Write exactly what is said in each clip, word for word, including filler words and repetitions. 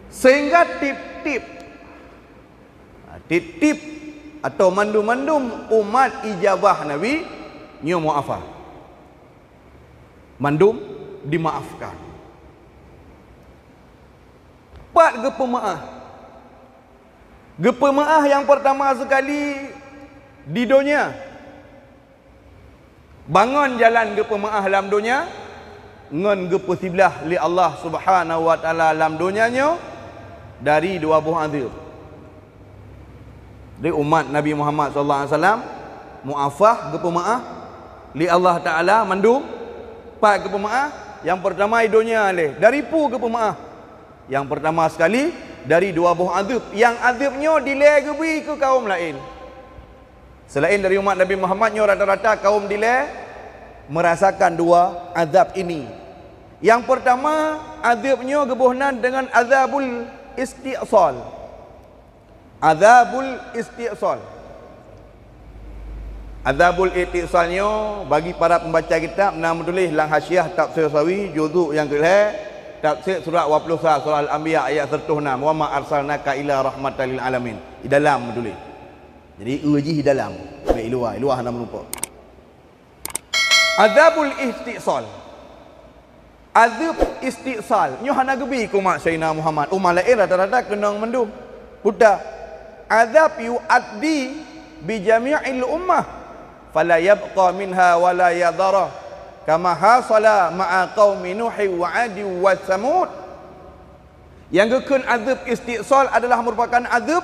Sehingga tiep-tiep, ha, tiep-tiep atau mandum-mandum umat ijabah Nabi nyoe mu'afah. Mandum dimaafkan. Pat geupeumaáh? Geupeumaáh nyang peurtama seukali di donya. Bangon jalan geupeumaáh lam donya, ngon geupeusiblah lé Allah Subhanahu wa Taala lam donya nyoe dari dua boh azeub. Jadi umat Nabi Muhammad sallallahu alaihi wasallam mu'afah, geupeumaáh lé Allah Taala mandum. Pat geupeumaáh? Nyang peurtama di donya lé. Dari peue geupeumaáh? Nyang peurtama seukali dari dua boh azeub. Nyang azeub nyoe dilée geubri keu kaum laén. Seulaén dari umat Nabi Muhammad nyoe rata-rata kaum dilée meurasakan dua azab ini. Nyang peurtama, azeub nyoe geuboh nan deungon azabul isti'sal. Azabul isti'sal. Azabul isti'sal nyoe bagi para peumbaca kitab na meutuléh lam Hasyiah Tafsir Sawi juzuk nyang keulhée, tafsir surat dua puluh sa, surat Al-Anbiya ayat seratus enam, "Wa ma arsalnaka illa rahmatan lil alamin." Di dalam meutuléh. Jadi, "e" jih di dalam, bèk i luwa, i luwa hana meurumpok. Azabul isti'sal. Azeub isti'sal nyoe hana geubi keu umat Saidina Muhammad. Umat laén rata-rata keunong mandum. Peue ta? Azab yu'addi bi jami'il ummah, fala yabqa minha wala yadhara, kama hasala ma'a qaumi Nuhi wa Adi wa Tsamud. Nyang geukheun azeub isti'sal adalah meurupakan azeub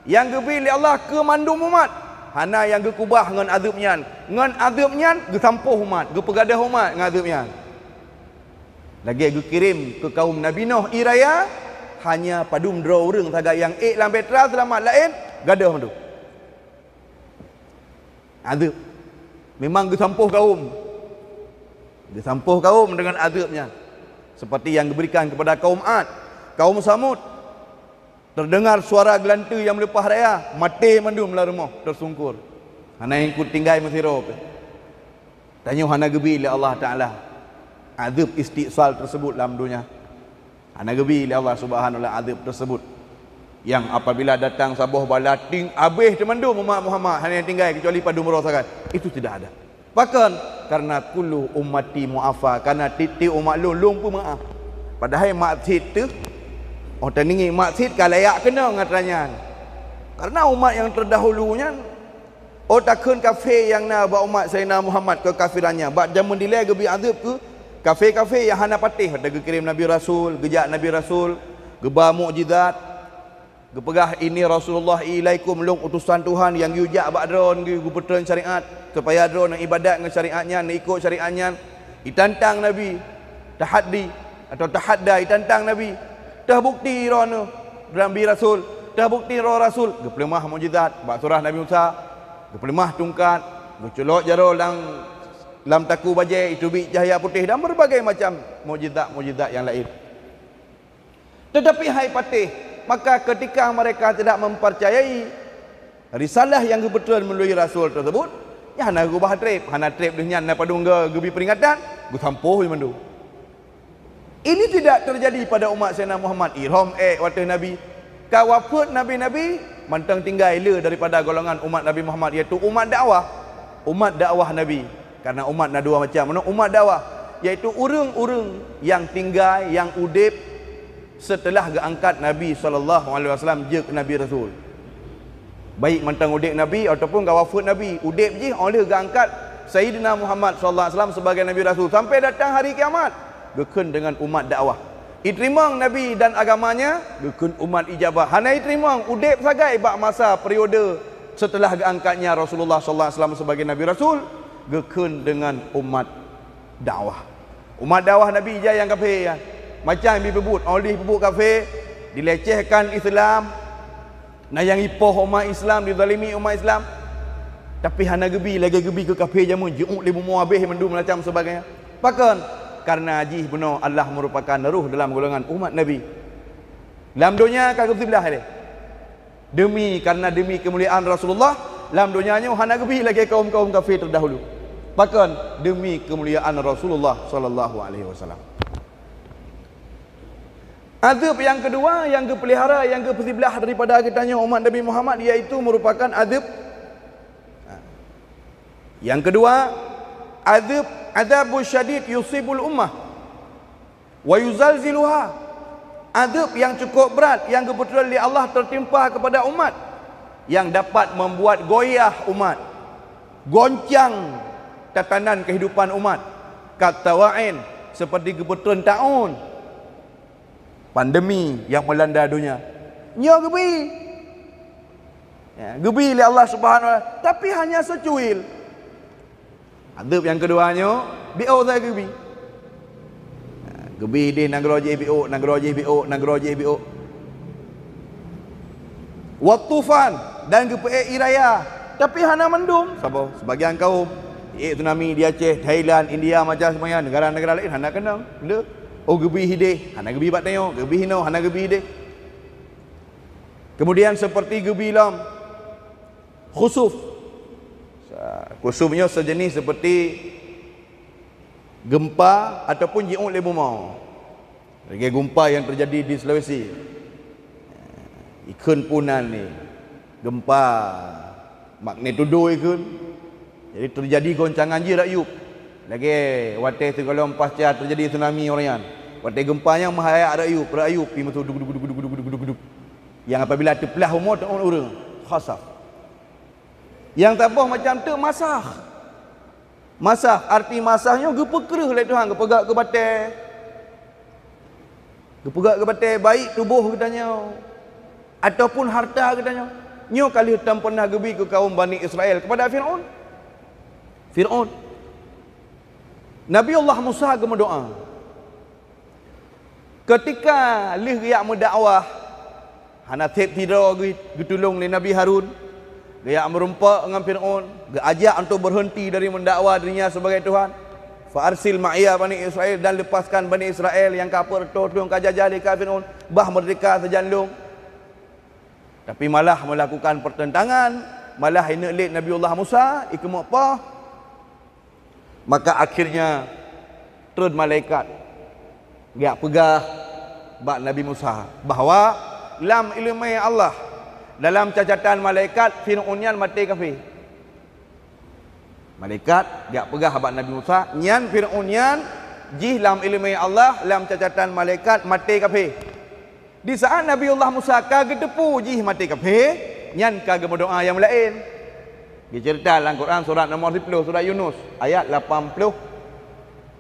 nyang geubi lé Allah keu mandum umat. Hana nyang geukubah ngon azeub nyan. Ngon azeub nyan geusampôh umat, geupeugadôh umat ngon azeub nyan. Lagée geukirém keu kaum Nabi Nuh ie raya, hanya padum droe ureuëng sagai nyang ék lam bahtera seulamat, laén gadôh mandum. Azeub. Memang geusampôh kaum. Geusampôh kaum deungon azeub nyan. Seperti yang geuberikan kepada kaum Ad, kaum Samud. Terdengar suara geulanteu nyang meuleupah raya, maté mandum lam rumoh, teusungkur. Hana nyang tinggai meusidroe pih. Tanyoe hana geubi lé Allah Taala azeub isti'sal tersebut lam donya. Hana geubi lé Allah Subhanahu wa Taala azeub tersebut. Yang apabila datang saboh bala, ting abéh teumandum umat Muhammad, hana nyang tinggai kecuali padum droe sagai. Itu tidak ada. Pakon? Karena kullu ummati mu'afa, karena tiep-tiep umat lôn, lôn peumaáh. Padahai maksiet teuh, oh, teuningi maksiet ka layak keunong atra nyan. Karena umat nyang terdahulu nyan, oh, takheun kafé nyang na bak umat Saidina Muhammad keukafirannya, bak jameun dilée geubi azeub keu kafé-kafé nyang hana patéh, watée geukirém nabi rasul, geujak nabi rasul, geuba mukjizat, geupeugah, "Ini Rasulullah ilaikum, lôn utosan Tuhan nyang geuyue jak bak droe, geuyue geupeutreun syariat, supaya droe neuibadat ngon syariat nyan, neuikot syariat nyan." Itantang Nabi, tahaddi atau tahadda, itantang Nabi. Teuh bukti droeneuh nabi rasul, teuh bukti droe rasul, geupeuleumah mukjizat bak surah Nabi Musa, geupeuleumah tungkat, geuculok jaroe lam, lam takue bajée, iteubiet cahya putéh dan berbagai macam mukjizat-mukjizat nyang laén. Tetapi hai patéh, maka ketika mereka tidak mempercayai risalah nyang geupeutreun melalui rasul tersebut, nyan hana geubah treb, hana treb deuh nyan na padum geu-, geubi peringatan, geusampôh mandum. Ini tidak terjadi pada umat Saidina Muhammad. Irhom ék watée Nabi ka wafeuet, nabi-nabi mantong tinggai le daripada golongan umat Nabi Muhammad, yaitu umat dakwah. Umat dakwah Nabi. Karena umat na dua macam, umat dakwah, yaitu ureuëng-ureuëng nyang tinggai, nyang udeb seuteulah geuangkat Nabi sallallahu alaihi wasallam jeuet keu Nabi Rasul. Baik mantong udeb Nabi ataupun ka wafeuet Nabi, udeb jih óh lheueh geuangkat Saidina Muhammad sallallahu alaihi wasallam sebagai Nabi Rasul sampai datang hari kiamat, geukheun deungon umat dakwah. Iteurimong Nabi dan agamanya, geukheun umat ijabah. Hana iteurimong udeb sagai bak masa periode seuteulah geuangkatnya Rasulullah sallallahu alaihi wasallam sebagai Nabi Rasul, geukheun deungon umat dakwah. Umat dakwah Nabi ijai nyang kafé nyan. Macam jipeubuet, óh lheueh peubuet kafé, dilecehkan Islam, na nyang ipoh umat Islam, dizalimi umat Islam. Tapi hana geubi lagée geubi keu kafé jameun, jiuek lé bumoe abéh mandum macam sebagainya. Pakon? Karena jih bunoe adalah merupakan roh dalam golongan umat Nabi. Lam donya ka geusiblah lé. Demi, karena demi kemuliaan Rasulullah, lam donya nyoe hana geubi lagée kaum-kaum kafé terdahulu. Pakon? Demi kemuliaan Rasulullah sallallahu alaihi wasallam. Azab yang kedua yang geupeulihara, yang geupeusiblah daripada geutanyoe umat Nabi Muhammad, yaitu merupakan azab. Yang kedua, azab, azabus syadid yusibul ummah wa yuzalziluha. Azab yang cukup berat yang geubeutôi lé Allah tertimpa kepada umat, yang dapat membuat goyah umat, goncang tatanan kehidupan umat, katsawa'in, seperti geubeutôi taun, pandemi yang melanda dunia. Nyoe geubi. Ya, geubi lé Allah Subhanahu wa Taala, tapi hanya secuil. Azab yang kedua nyoe, biôh saja geubi. Ya, geubi di nanggroe jih biôh, nanggroe jih biôh, nanggroe jih biôh. Wa tufan, dan geupeuék ie raya, tapi hana mandum. Saboh, sebagian kaum, ék tsunami di Aceh, Thailand, India, macam semuanya, negara-negara lain hana keunong. Le, oh geubi hideh, hana geubi bak tanyoe, geubi hinoe, hana geubi hideh. Kemudian seperti geubi lom khusuf. Sa-, khusuf nyoe sejenis seperti gempa ataupun jiôh lé bumoe. Lagée gempa yang terjadi di Sulawesi. Ikheun punan ni. Gempa magnitudo ikheun. Jadi terjadi goncangan jih rakyup. Lagée watée sigohlom pasca terjadi tsunami uroe nyan. Watée gempa nyang meuhayat rakyup, rakyup pi meusu duk, duk, duk. Yang apabila teuplah umoe teuôn ureuëng, khasaf. Yang saboh macam tu masah. Masah, arti masah nyoe geupeukreuh lé Tuhan, geupeugah keu batée. Geupeugah keu batée, baik tuboh geutanyoe ataupun harta geutanyoe. Nyoe ka lheueh tam pernah geubi keu kaum Bani Israel kepada Firaun. Firaun. Nabi Allah Musa geumeudoa. Ketika lheueh geujak meudakwah, hana sép sidroe geu-, geutulông lé Nabi Harun, geujak meurumpok ngon Firaun, geuajak untuk berhenti dari mendakwa dirinya sebagai Tuhan. "Fa arsil ma'iya Bani Israel," dan lepaskan Bani Israel nyang ka peureutôh lôn ka jajah lé ka Firaun, bah meurdeka sajan lôn. Tapi malah melakukan pertentangan, malah ineuk lét Nabiullah Musa, ikeumeuk poh. Maka akhirnya treun malaikat geujak peugah bak Nabi Musa bahwa lam ileumèe Allah, dalam cacatan malaikat, Fir'aun nyan maté kafé. Malaikat geujak peugah bak Nabi Musa, nyan Fir'aun nyan jih lam ileumèe Allah, lam cacatan malaikat, maté kafé. Di saat Nabiullah Musa ka geuteupeue jih maté kafé, nyan ka geumeudoa nyang laén. Geuceurita lam Quran surat nomor siploh, surat Yunus, ayat lapan ploh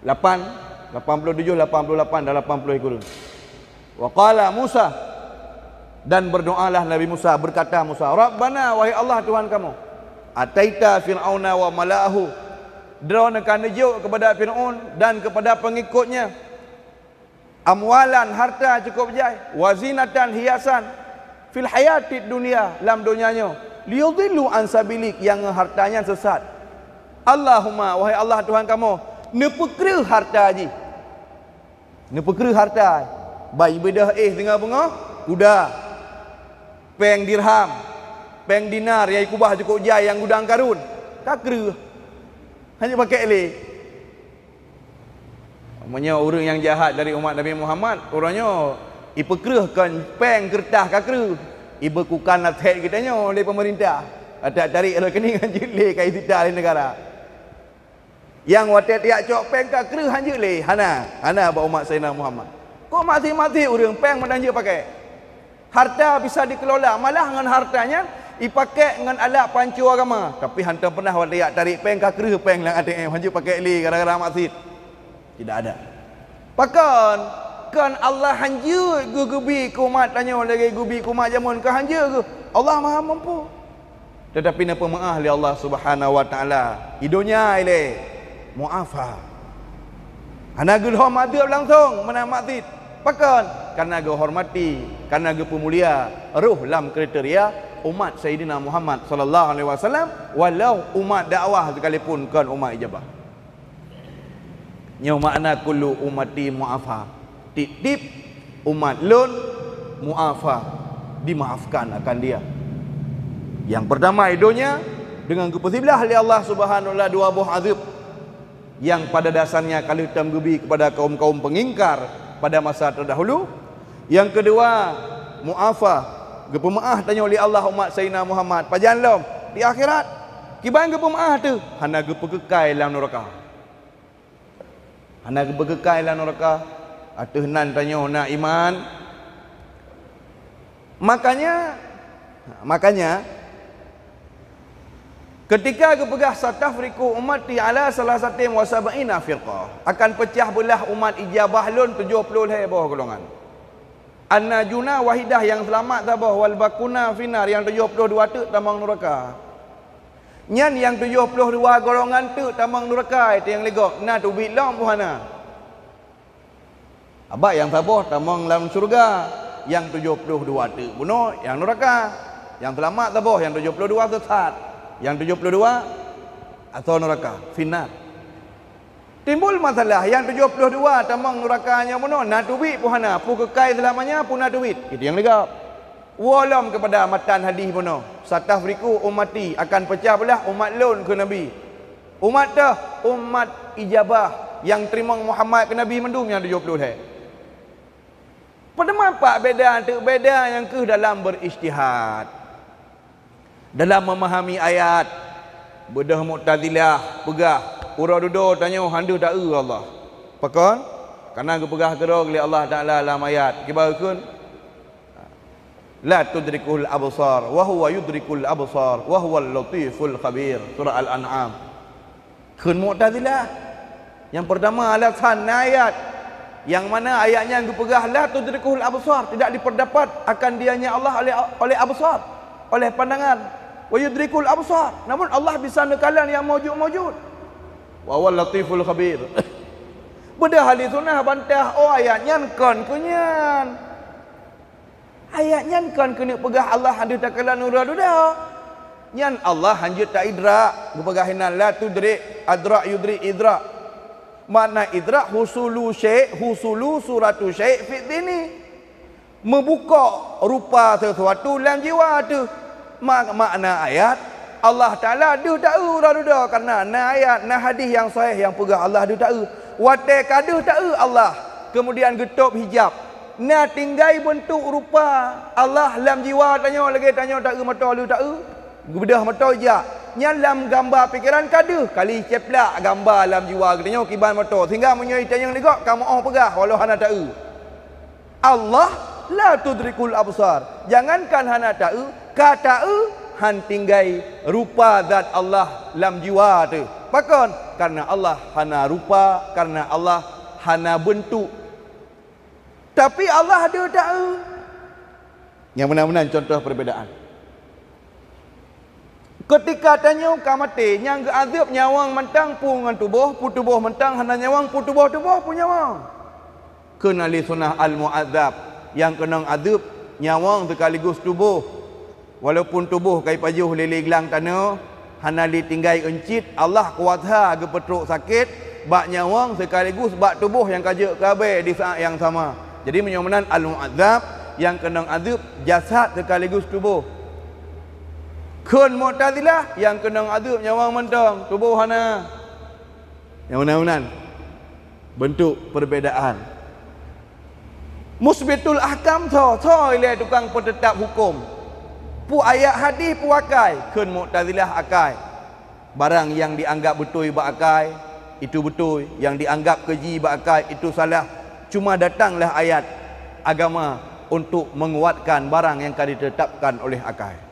lapan, lapan ploh tujoh, lapan ploh lapan dan lapan ploh sikureueng. Wa qala Musa, dan berdoalah Nabi Musa, berkata Musa, "Rabbana, wahai Allah Tuhan kamoe, ataita Fir'auna wa mala'ahu, Droeneuh ka neujok keupada Fir'aun dan keupada pengikutnya, amwalan, harta cukup jai, wa zinatan, hiasan, fil hayatid dunya, lam donya nyoe, liyudillu an sabilik, nyang harta nyan sesat. Allahumma, wahai Allah Tuhan kamoe, neupeukreueh harta jih." Neupeukreueh harta, ban ibeudôh éh singoh beungoh, kuda, péng dirham, péng dinar nyang ikubah cukup jai nyang gudang Karun, ka kreueh. Hana jeuet pakék lé. Meunyoe ureuëng nyang jahat dari umat Nabi Muhammad, uroe nyoe ipeukreueh kon péng keureutah ka kreueh, ibeukukan aset geutanyoe lé peumeurintah. Atak tarék rekening hanjeuet lé ka isita lé neugara. Nyang watée tajak cok péng ka kreueh hanjeuet lé, hana, hana bak umat Saidina Muhammad. Kok maté-maté ureuëng péng meunan jeuet pakék? Harta bisa dikelola, malah ngon harta nyan ipakék ngon alat panco agama. Tapi hantom pernah watée jak tarék péng ka kreueh péng lam A T M, hanjeuet pakék lé gara-gara maksiet. Tidak ada. Pakon? Kon Allah hanjeuet geuh geubi keu umat tanyoe lagée geubi keu umat jameun, kon hanjeuet geuh. Allah Maha Mampu. Tetapi neupeumeuáh lé Allah Subhanahu wa Taala. Di donya ilée muafa. Hana geulhom adeueb langsong meunan maksiet. Pakon? Karena geuhormati, karena geupeumulia roh lam kriteria umat Saidina Muhammad sallallahu alaihi wasallam, walau umat dakwah sekalipun kon umat ijabah. Nyoe makna kullu ummati muafa. Tiep-tiep umat lôn muafa, dimaafkan akan dia. Yang pertama, di donya dengan geupeusiblah lé Allah Subhanahu wa Taala dua boh azab yang pada dasarnya ka lheueh tom geubi kepada kaum-kaum pengingkar pada masa terdahulu. Nyang keudua, mu'afah, geupeumeu'ah tanyoe lé Allah umat Saidina Muhammad. Pajan lom? Di akhirat. Kiban geupeumeu'ah teuh? Hana geupeukeukai lam nuraka. Hana geupeukeukai lam nuraka. Ateueh nan tanyoe na iman. Makanya, makanya, ketika geupeugah, "Satafriqu ummati ala salasatin wa sab'ina firqah," akan peucah beulah umat ijabah lôn tujoh ploh lhée boh golongan. "An-najuna wahidah," nyang seulamat saboh, "wal baquna finnar," nyang tujoh ploh dua teuk tamong nuraka. Nyan nyang tujoh ploh dua golongan teuk tamong nuraka, itu nyang lé gob, na teubiet lom buhana. Abak nyang saboh tamong lam syeuruga, nyang tujoh ploh dua teuk bunoe nyang nuraka. Nyang seulamat saboh, nyang tujoh ploh dua sesat. Nyang tujoh ploh dua asoe nuraka, finnar. Timbul masalah, nyang tujoh ploh dua tamong nuraka nyoe bunoe na teubiet buhana, peue keukai seulama nyan, peue na teubiet. Itu nyang lé gob. Woe lom keupada matan hadih bunoe, "Satafriqu ummati," akan peucah beulah umat lôn, kheun Nabi. Umat teuh, umat ijabah nyang teurimong Muhammad keu Nabi mandum nyang tujoh ploh lhée. Peuteumpat beda teuk beda nyang kheueh dalam beurijtihad. Dalam memahami ayat, beudôh Mu'tazilah peugah, uroe dudoe tanyoe hana deuh ta-eu Allah. Pakon? Karena geupeugah keudroe lé Allah Taala lam ayat, kiban kheun, "La tudrikul absar, wa huwa yudrikul absar, wa huwal latiful khabir." Surah Al-An'am. Kheun Mu'tazilah. Nyang pertama, alasan na ayat, nyang mana ayat nyan geupeugah, "La tudrikul absar," tidak diperdapat akan dianya Allah oleh, oleh absar, oleh pandangan. "Wa yudrikul absar," namun Allah bisa neukalon nyang maujud-maujud. "Wa huwal latiful khabir." Beudôh ahli sunnah bantah, "Oh, ayat nyan kon keu nyan." Ayat nyan kon keuneuk peugah Allah hana deuh takalon uroe dudoe. Nyan Allah hanjeuet ta-idrak, geupeugah inan, "La tudrik, adrak yudrik idrak." Makna idrak, husulu syai', husulu suratu syai' fid dhihni. Meubukok rupa sesuatu lam jiwa teuh. Mak-, makna ayat, Allah Taala deuh ta-eu uroe dudoe, karena na ayat, na hadih nyang sahih nyang peugah Allah deuh ta-eu. Watée ka deuh ta-eu Allah, kemudian geutôb hijab, na tinggai beuntuk rupa Allah lam jiwa tanyoe lagée tanyoe ta-eu mantong lheueh ta-eu, geubeudôh mantong jak. Nyan lam gamba pikeran ka deuh, kali ceplak gamba lam jiwa geutanyoe kiban mantong, sehingga meunyoe tanyong lé gob ka meu'oh peugah walau hana ta-eu. Allah la tudrikul absar. Jangankan hana ta-eu, ka ta-eu han tinggai rupa zat Allah lam jiwa teuh. Pakon? Karena Allah hana rupa, karena Allah hana beuntuk. Tapi Allah deuh ta-eu. Nyang meunan-meunan contoh perbedaan. Keutika tanyoe ka maté, nyang geuazeueb nyawöng mantong peue ngon tuboh, peue tuboh mantong hana nyawöng, peue tuboh-tuboh peue nyawöng. Kheun ahli sunnah al-mu'adzab, nyang keunong azeueb nyawöng sekaligus tuboh. Walaupun tuboh ka ipajoh lé-lé glang tanoh, hana lé tinggai euncit, Allah kuasa geupeutrok sakét bak nyawöng sekaligus bak tuboh nyang ka jeuet keu abée di saát nyang sama. Jadi meunyoe meunan al-mu'adzab, nyang keunong azeueb jasad sekaligus tuboh. Kheun Mu'tazilah, nyang keunong azeueb nyawöng mantong, tuboh hana. Nyang meunan-meunan bentuk perbedaan. Musbitul ahkam soe? Soe ilée tukang peuteutap huköm? Peue ayat hadih, peue akai? Kheun Mu'tazilah akai. Barang nyang dianggap beutôi bak akai, itu beutôi, nyang dianggap keuji bak akai, itu salah. Cuma datanglah ayat agama untuk menguatkan barang nyang ka ditetapkan oleh akai.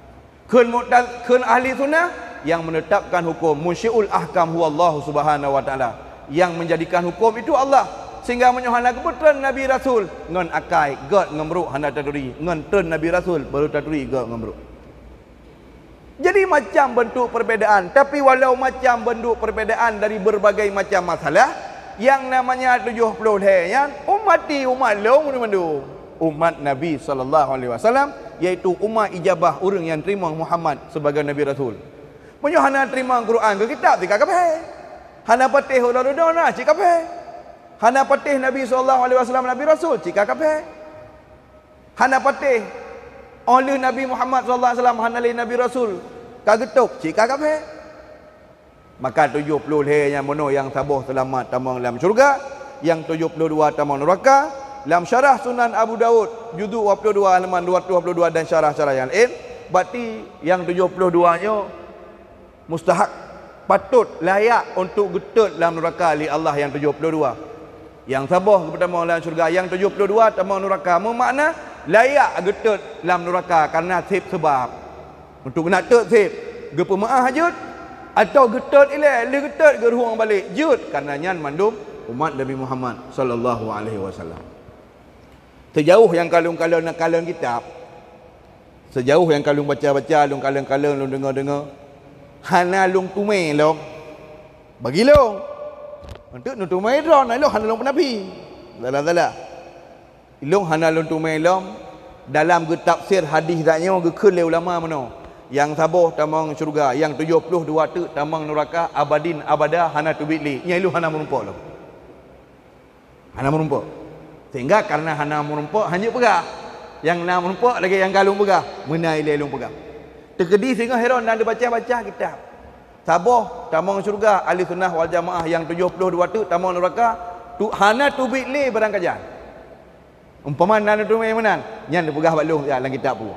Kheun Mu'taz-, kheun ahli sunnah, nyang menetapkan huköm, munsyiul ahkam huwallahu subhanahu wa ta'ala. Nyang menjadikan huköm itu Allah. Sehingga meunyoe hana geupeutrön Nabi Rasul ngon akai, göt ngon brôk hana taturi, ngon trön Nabi Rasul baru taturi göt ngon brôk. Jadi macam bentuk perbedaan, tapi walau macam bentuk perbedaan dari berbagai macam masalah, nyang namanya tujoh ploh lhée nyan, ummati, umat lôn mandum. Umat Nabi sallallahu alaihi wasallam, yaitu umat ijabah, ureuëng nyang teurimong Muhammad sibagai Nabi Rasul. Meunyoe hana teurimong Quran keu kitab, cit ka kafé. Hana patéh uroe dudoe na, cit kafé. Hana patéh Nabi sallallahu alaihi wasallam Nabi Rasul, cit ka kafé. Hana patéh, óh lheueh Nabi Muhammad sallallahu alaihi wasallam hana lé Nabi Rasul ka geutôb, cit ka kafé. Maka tujoh ploh lhée nyan bunoe nyang saboh seulamat tamong lam syeuruga, nyang tujoh ploh dua tamong nuraka, Lam syarah Sunan Abu Daud, juzuk dua puluh dua, halaman dua ratus dua puluh dua dan syarah-syarah nyang laén, berarti nyang tujoh ploh dua nyoe mustahak, patut, layak untuk geutot lam nuraka lé Allah nyang tujoh ploh dua. Nyang saboh geupeutamong lam syeuruga, nyang tujoh ploh dua tamong nuraka, meumakna layak geutot lam nuraka kareuna seb seubab. Untuk geunak tot seb, geupeumeuáh jeuet, atawa geutot ilée, lheueh geutot geuruhueng balek jeuet, kareuna nyan mandum umat Nabi Muhammad sallallahu alaihi wasallam. Seujaoh nyang ka lôn kalon, kalon kitab, seujaoh nyang ka lôn baca-baca, lôn kalon-kalon, lôn deungoe-deungoe, hana lôn teumé lom. Bagi lôn, untuk neuteumé droe, na ilôn hana lôn peunafi. Salah-salah. Ilôn hana lôn teumé lom dalam geutafsir hadis tanyoe geukheun lé ulama meunoe, nyang saboh tamong syeuruga, nyang tujoh ploh dua teuk tamong nuraka abadin abada hana teubiet lé. Nyan ilôn hana meurumpok lom. Hana meurumpok. Sehingga kareuna hana meurumpok, hana jeuet peugah. Nyang na meurumpok lagée nyang ka lôn peugah, meunan ilée lôn peugah. Teukeudi singoh heron dan teubaca-baca kitab. Saboh tamong syeuruga ahli sunnah wal jamaah, nyang tujoh ploh dua teuk tamong nuraka, tu hana teubiet lé barangkajan. Umpama na neuteumé meunan, nyan neupeugah bak lôn, ya, lam kitab peue.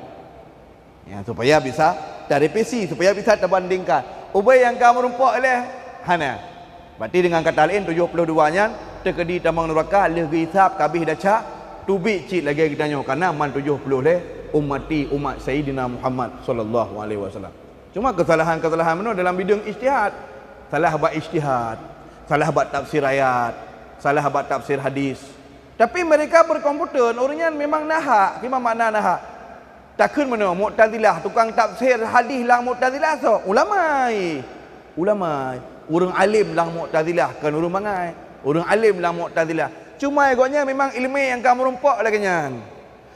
Ya, supaya bisa tarepesi, supaya bisa tabandingkan. Ubé nyang ka meurumpok ilée hana. Berarti deungon kata laén, tujoh ploh dua nyan teukeudi tamong nuraka lheueh geuhisab ka abéh desya, teubiet cit lagée geutanyoe, kareuna man tujoh ploh lé ummati, umat Saidina Muhammad sallallahu alaihi wasallam. Cuma keusalahan-keusalahan meunoe dalam bidang ijtihad. Salah bak ijtihad, salah bak tafsir ayat, salah bak tafsir hadis. Tapi mereka berkompeten, ureuëng nyan memang na hak. Kiban makna na hak? Takheun meunoe, Mu'tazilah, tukang tafsir hadis lam Mu'tazilah soe? Ulama. Ulama. Ureuëng alim lam Mu'tazilah, kon ureuëng bangai. Ureuëng alim lam Mu'tazilah. Cuma gobnyan memang iéleumé nyang ka meurumpok lagée nyan.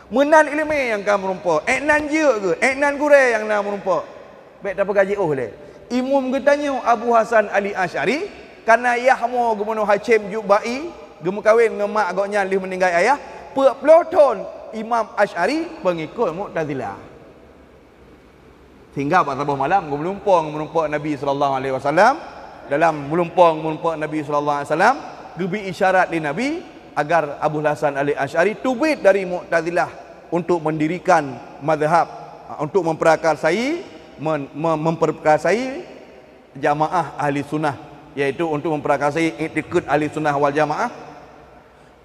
Meunan iéleumé nyang ka meurumpok, ék nan jeuet geuh, ék nan gurée nyang na meurumpok. Bék tapeugah jiôh lé. Imum geutanyoe Abu Hasan Ali Asy'ari, kana yah mo geumeunoe Hasyim Jubai, geumeukawen ngon mak gobnyan lheueh meuninggai ayah, peuet ploh thon Imam Asy'ari peungikot Mu'tazilah. Sehingga bak saboh malam, geumeurumpok, geumeurumpok Nabi sallallahu alaihi wasallam, dalam meulumpong, meulumpok Nabi sallallahu alaihi wasallam, geubri isyarat lé Nabi agar Abu Hasan Al-Asy'ari teubiet dari Mu'tazilah untuk mendirikan mazhab, untuk memperakarsai, men-, mem-, memperakarsai jamaah ahli sunnah, yaitu untuk memperakarsai iktikad ahli sunnah wal jamaah.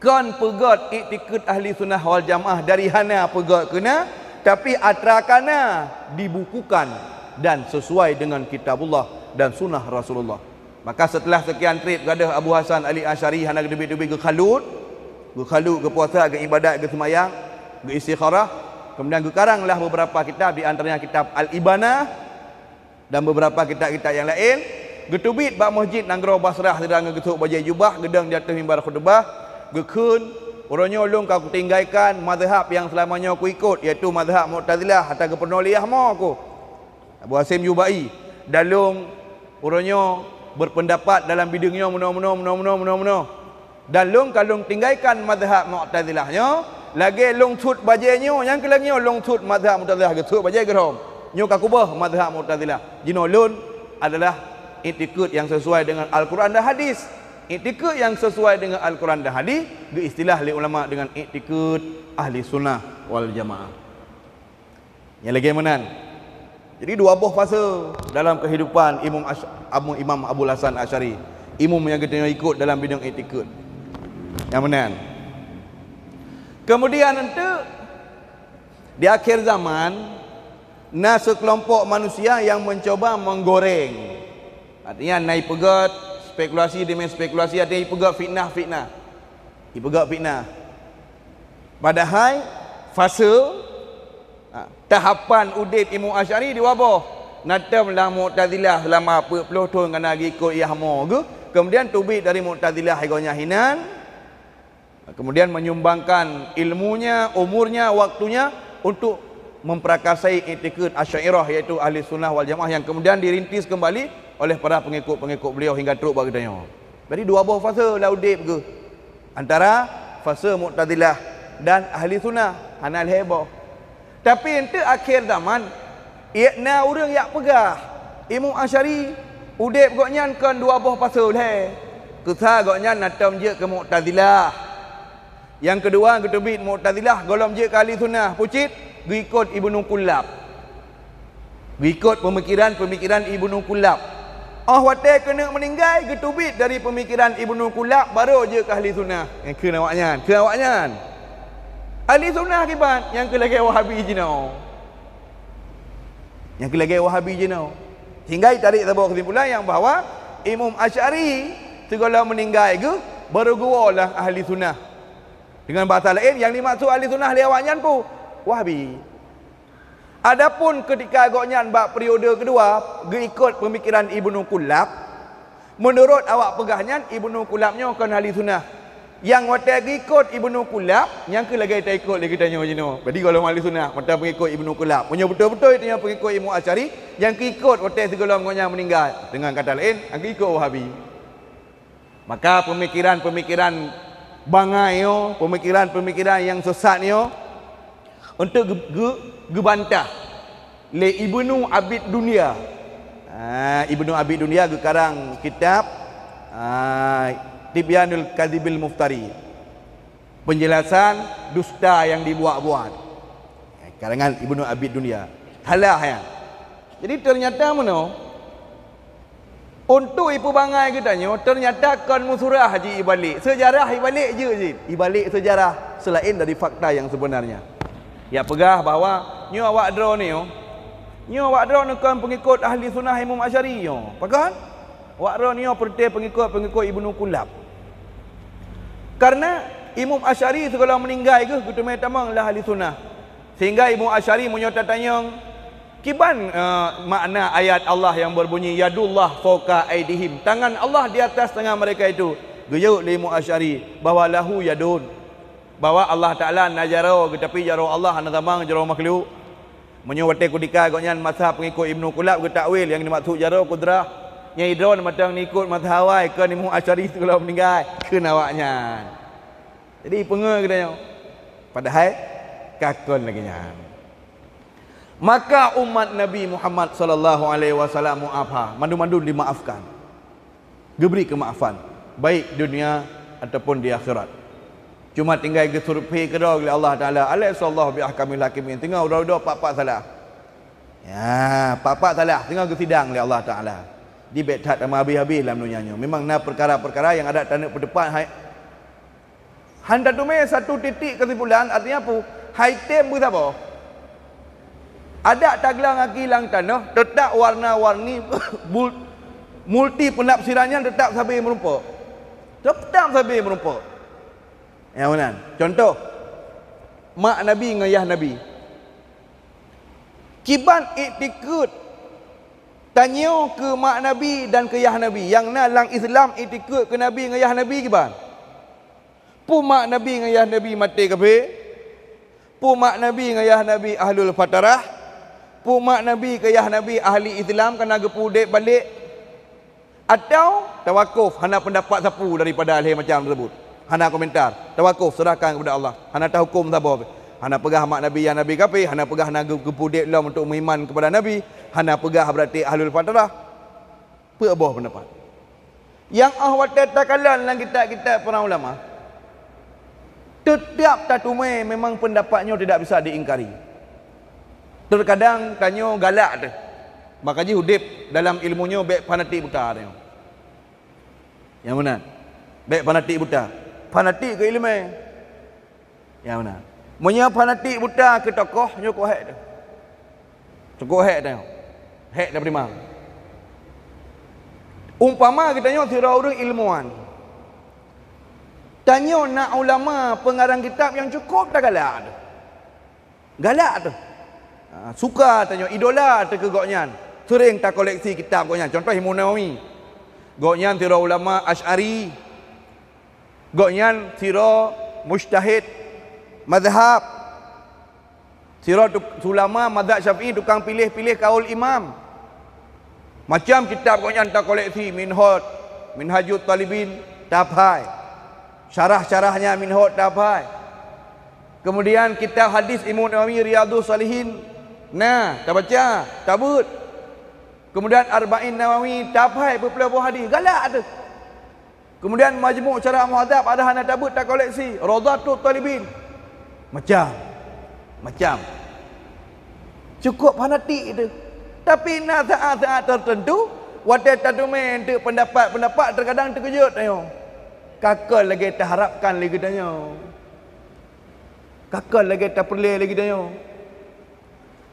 Kon peugét iktikad ahli sunnah wal jamaah dari hana peugét keu na, tapi atra ka na dibukukan dan sesuai dengan kitabullah dan sunnah Rasulullah. Maka setelah sekian treb gadôh Abu Hasan Ali Asy'ari hana geuteubiet-teubiet, geukhalut, geukhalut, geupuasa, geuibadat, geuseumayang, geuistikharah, kemudian geukaranglah beberapa kitab, di antaranya kitab Al-Ibanah, dan beberapa kitab-kitab nyang laén, geuteubiet bak meuseujid nanggroe Basrah sidang ngon geusôk bajée jubah, geudong di ateueh mimbar khutubah, geukheun, "Uroe nyoe lôn ka kutinggaikan mazhab nyang seulama nyoe kuikot, yaitu mazhab Mu'tazilah, ata geupeurunoe lé yah mo ku, Abu Hasyim Jubai, dan lôn uroe nyoe beupeundapat dalam bideueng nyoe meunoe, meunoe, meunoe, meunoe, meunoe, meunoe." Dan lôn ka lôn tinggaikan mazhab Mu'tazilah nyoe, lagée lôn sut bajée nyoe, nyang keu lagée nyoe lôn sut mazhab Mu'tazilah, geusut bajée geurom. Nyoe ka kuboh mazhab Mu'tazilah. Jinoe lôn adalah iktikad nyang sesuai dengan Al-Quran dan Hadis. Iktikad nyang sesuai dengan Al-Quran dan Hadis geuistilah lé ulama dengan iktikad Ahli Sunnah wal Jamaah. Nyang lagée meunan. Jadi, dua boh fase dalam keuhidupan Imam Ash-, Abu, Imam Abul Hasan Asy'ari. Imam nyang geutanyoe ikot dalam bidang iktikad. Nyang meunan. Kemudian, enteuk di akhir zaman, na seukelompok manusia nyang mencoba menggoreng. Artinya, na ipeugét spekulasi demi spekulasi, artinya ipeugét fitnah-fitnah. Ipeugét fitnah. Padahai fase, ha, tahapan udeb Imam Asy'ari dua boh. Na tom lam Mu'tazilah seulama peuet ploh thon ka na geuikot yah mo geuh, kemudian teubiet dari Mu'tazilah igoe nyan hinan, kemudian menyumbangkan ilmunya, umurnya, waktunya untuk memperakarsai iktikad Asy'ariyah, yaitu Ahli Sunnah wal Jamaah yang kemudian dirintis kembali oleh para pengikut-pengikut beliau hingga trok bak geutanyoe. Jadi dua boh fase lam udeb geuh. Antara fase Mu'tazilah dan Ahli Sunnah, hana lhée boh. Tapi enteuk akhé zaman, na ureuëng jak peugah, Imam Asy'ari, udeb gobnyan kon dua boh fase lhée. Keusa gobnyan na tom jeuet keu Mu'tazilah. Nyang keudua, geuteubiet Mu'tazilah, gohlom jeuet keu ahli sunnah, peue cit, geuikot Ibnu Kullab. Geuikot peumikiran-peumikiran Ibnu Kullab. Óh watée keuneuk meuninggai, geuteubiet dari peumikiran Ibnu Kullab, barô jeuet keu ahli sunnah. Nyang kheun awaknyan, kheun awaknyan. Ahli sunnah kiban, nyang keu lagée Wahabi jinoe. Nyang keu lagée Wahabi jinoe. Sehingga jitarék saboh keusimpulan nyang bahwa Imam Asy'ari sigohlom meuninggai geuh, barô geuwoe lah ahli sunnah. Deungon bahasa laén, nyang dimaksud ahli sunnah lé awaknyan peue? Wahabi. Adapun keutika gobnyan bak periode keudua geuikot peumikiran Ibnu Kullab, meunurot awak peugah nyan Ibnu Kullab nyoe kon ahli sunnah. Nyang watée geuikot Ibnu Kullab, nyang keu lagée taikot lé geutanyoe jinoe. Jadi gohlom ahli sunnah, mata peungikot Ibnu Kullab. Meunyoe beutôi-beutôi tanyoe peungikot Imam Asy'ari, nyang keuikot watée sigohlom gobnyan meuninggai. Deungon kata laén, nyang keuikot Wahabi. Maka peumikiran-peumikiran bangai nyoe, peumikiran-peumikiran nyang sesat nyoe, untuk geu-, geu-, geubantah lé Ibnu Abid Dunya. Ha, Ibnu Abid Dunya geukarang kitab, ha, Tibyanul Kadzibil Muftari. Penjelasan dusta yang dibuat-buat. Karangan Ibnu Abid Dunya. Salah nyan. Jadi ternyata meunoe, untuk ipeubangai geutanyoe, ternyata kon meusurah jih ibalek. Sejarah ibalek jeuet jih. Ibalek sejarah selain dari fakta yang sebenarnya. Yak peugah bahwa nyoe awak droeneuh, nyoe awak droeneuh kon peungikot ahli sunnah Imam Asy'ari nyoe. Pakon? Awak droeneuh nyoe peureuté peungikot-peungikot Ibnu Kullab. Karena Imam Asy'ari sigohlom meuninggai geuh geuteumé tamong lé ahli sunnah. Sehingga Imam Asy'ari meunyoe tatanyong, kiban, eh, makna ayat Allah yang berbunyi, "Yadullah fauqa aidihim." Tangan Allah di atas tangan mereka itu. Geujaweueb lé Imam Asy'ari bahwa lahu yadun. Bahwa Allah Taala na jaroe, geutapi jaroe Allah hana sama ngon jaroe makhluk. Meunyoe watée keutika gobnyan masa peungikot Ibnu Kullab geutakwil nyang dimaksud jaroe kudrah, nyang droeneuh mantong neuikot mazhab awai kon Imam Asy'ari sigohlom meuninggai, kheun awaknyan. Jadi peungeut geutanyoe. Padahai ka kon lagée nyan. Maka umat Nabi Muhammad sallallahu alaihi wasallam mu'afa, mandum-mandum dimaafkan. Geubri keumaafan, baik dunia ataupun di akhirat. Cuma tinggai geusurvei keudroe lé Allah Taala, "Alaysa Allahu bi ahkamil hakimin?" Teungoh uroe-uroe pat-pat salah. Ya, pat-pat salah, teungoh geusidang lé Allah Taala. Di bék that habéh-habéh lam donya nyoe. Memang na peukara-peukara nyang adak taneuk peuteupat hai, han tateumé satu titik keusimpulan, artinya peue? Hai tem beusaboh. Adak taglang aki lam tanoh, teutap warna-warni bul-, multi peunafsiran nyan teutap sabe meurumpok. Teutap sabe meurumpok. Nyang meunan. Contoh, mak Nabi ngon yah Nabi. Kiban iktikeuet tanyoe keu mak Nabi dan keu yah Nabi. Nyang na lam Islam iktikeuet keu Nabi ngon yah Nabi kiban. Peue mak Nabi ngon yah Nabi maté kafé? Peue mak Nabi ngon yah Nabi ahlul fatarah? Peue mak Nabi keu yah Nabi ahli Islam ka na geupeu udeb balek? Atawa tawakuf, hana peundapat sapeue daripada lhée macam teusebut? Hana komentar. Tawakuf, serahkan kepada Allah. Hana tahukom saboh. Hana peugah mak Nabi yah Nabi kafé, hana peugah na geu-, geupeu udeb lom untuk meuiman kepada Nabi, hana peugah berarti ahlul fatarah. Peuet boh peundapat. Nyang óh watée takalon lam kitab-kitab para ulama, teutap tateumé memang peundapat nyoe tidak bisa diingkari. Teukadang tanyoe galak teuh. Maka jih udeb dalam ilmu nyoe bék fanatik buta tanyoe. Nyang meunan. Bék fanatik buta. Fanatik keu ileumé. Ya, meunan. Meunyoe fanatik buta keu tokoh, nyoe kok hék teuh. Cukôp hék teuh. Hék teuh beurimang. Umpama geutanyoe sidroe ureuëng ilmuwan. Tanyoe na ulama peungarang kitab nyang cukôp tagalak teuh. Galak teuh. Ha, suka tanyoe, idola teuh keu gobnyan. Seuréng takoleksi kitab gobnyan. Contoh Imam Nawawi. Gobnyan sidroe ulama Asy'ari. Gobnyan sidroe mujtahid mazhab, sidroe tuk-, ulama mazhab Syafi'i, tukang piléh-piléh kaul imam. Macam kitab gobnyan takoleksi, Minhaj, Minhajut Talibin, tahap hai. Syarah-syarahnya Minhaj, tahap hai. Kemudian kitab hadis Imam Nawawi, Riyadhus Shalihin, na, tabaca, tabeuet. Kemudian Arba'in Nawawi, tahap hai, peuet ploh boh hadis. Galak teuh. Keumudian Majmu' Syarah Muhadzab ada hana tabeuet takoleksi, Raudhatut Thalibin. Macam. Macam. Cukup fanatik itu. Tapi na saat-saat tertentu, watée tateumé eunteuk pendapat-pendapat, terkadang teukeujot tanyoe. Ka kon lagée taharapkan lé geutanyoe. Ka kon lagée tapeureulée lé geutanyoe.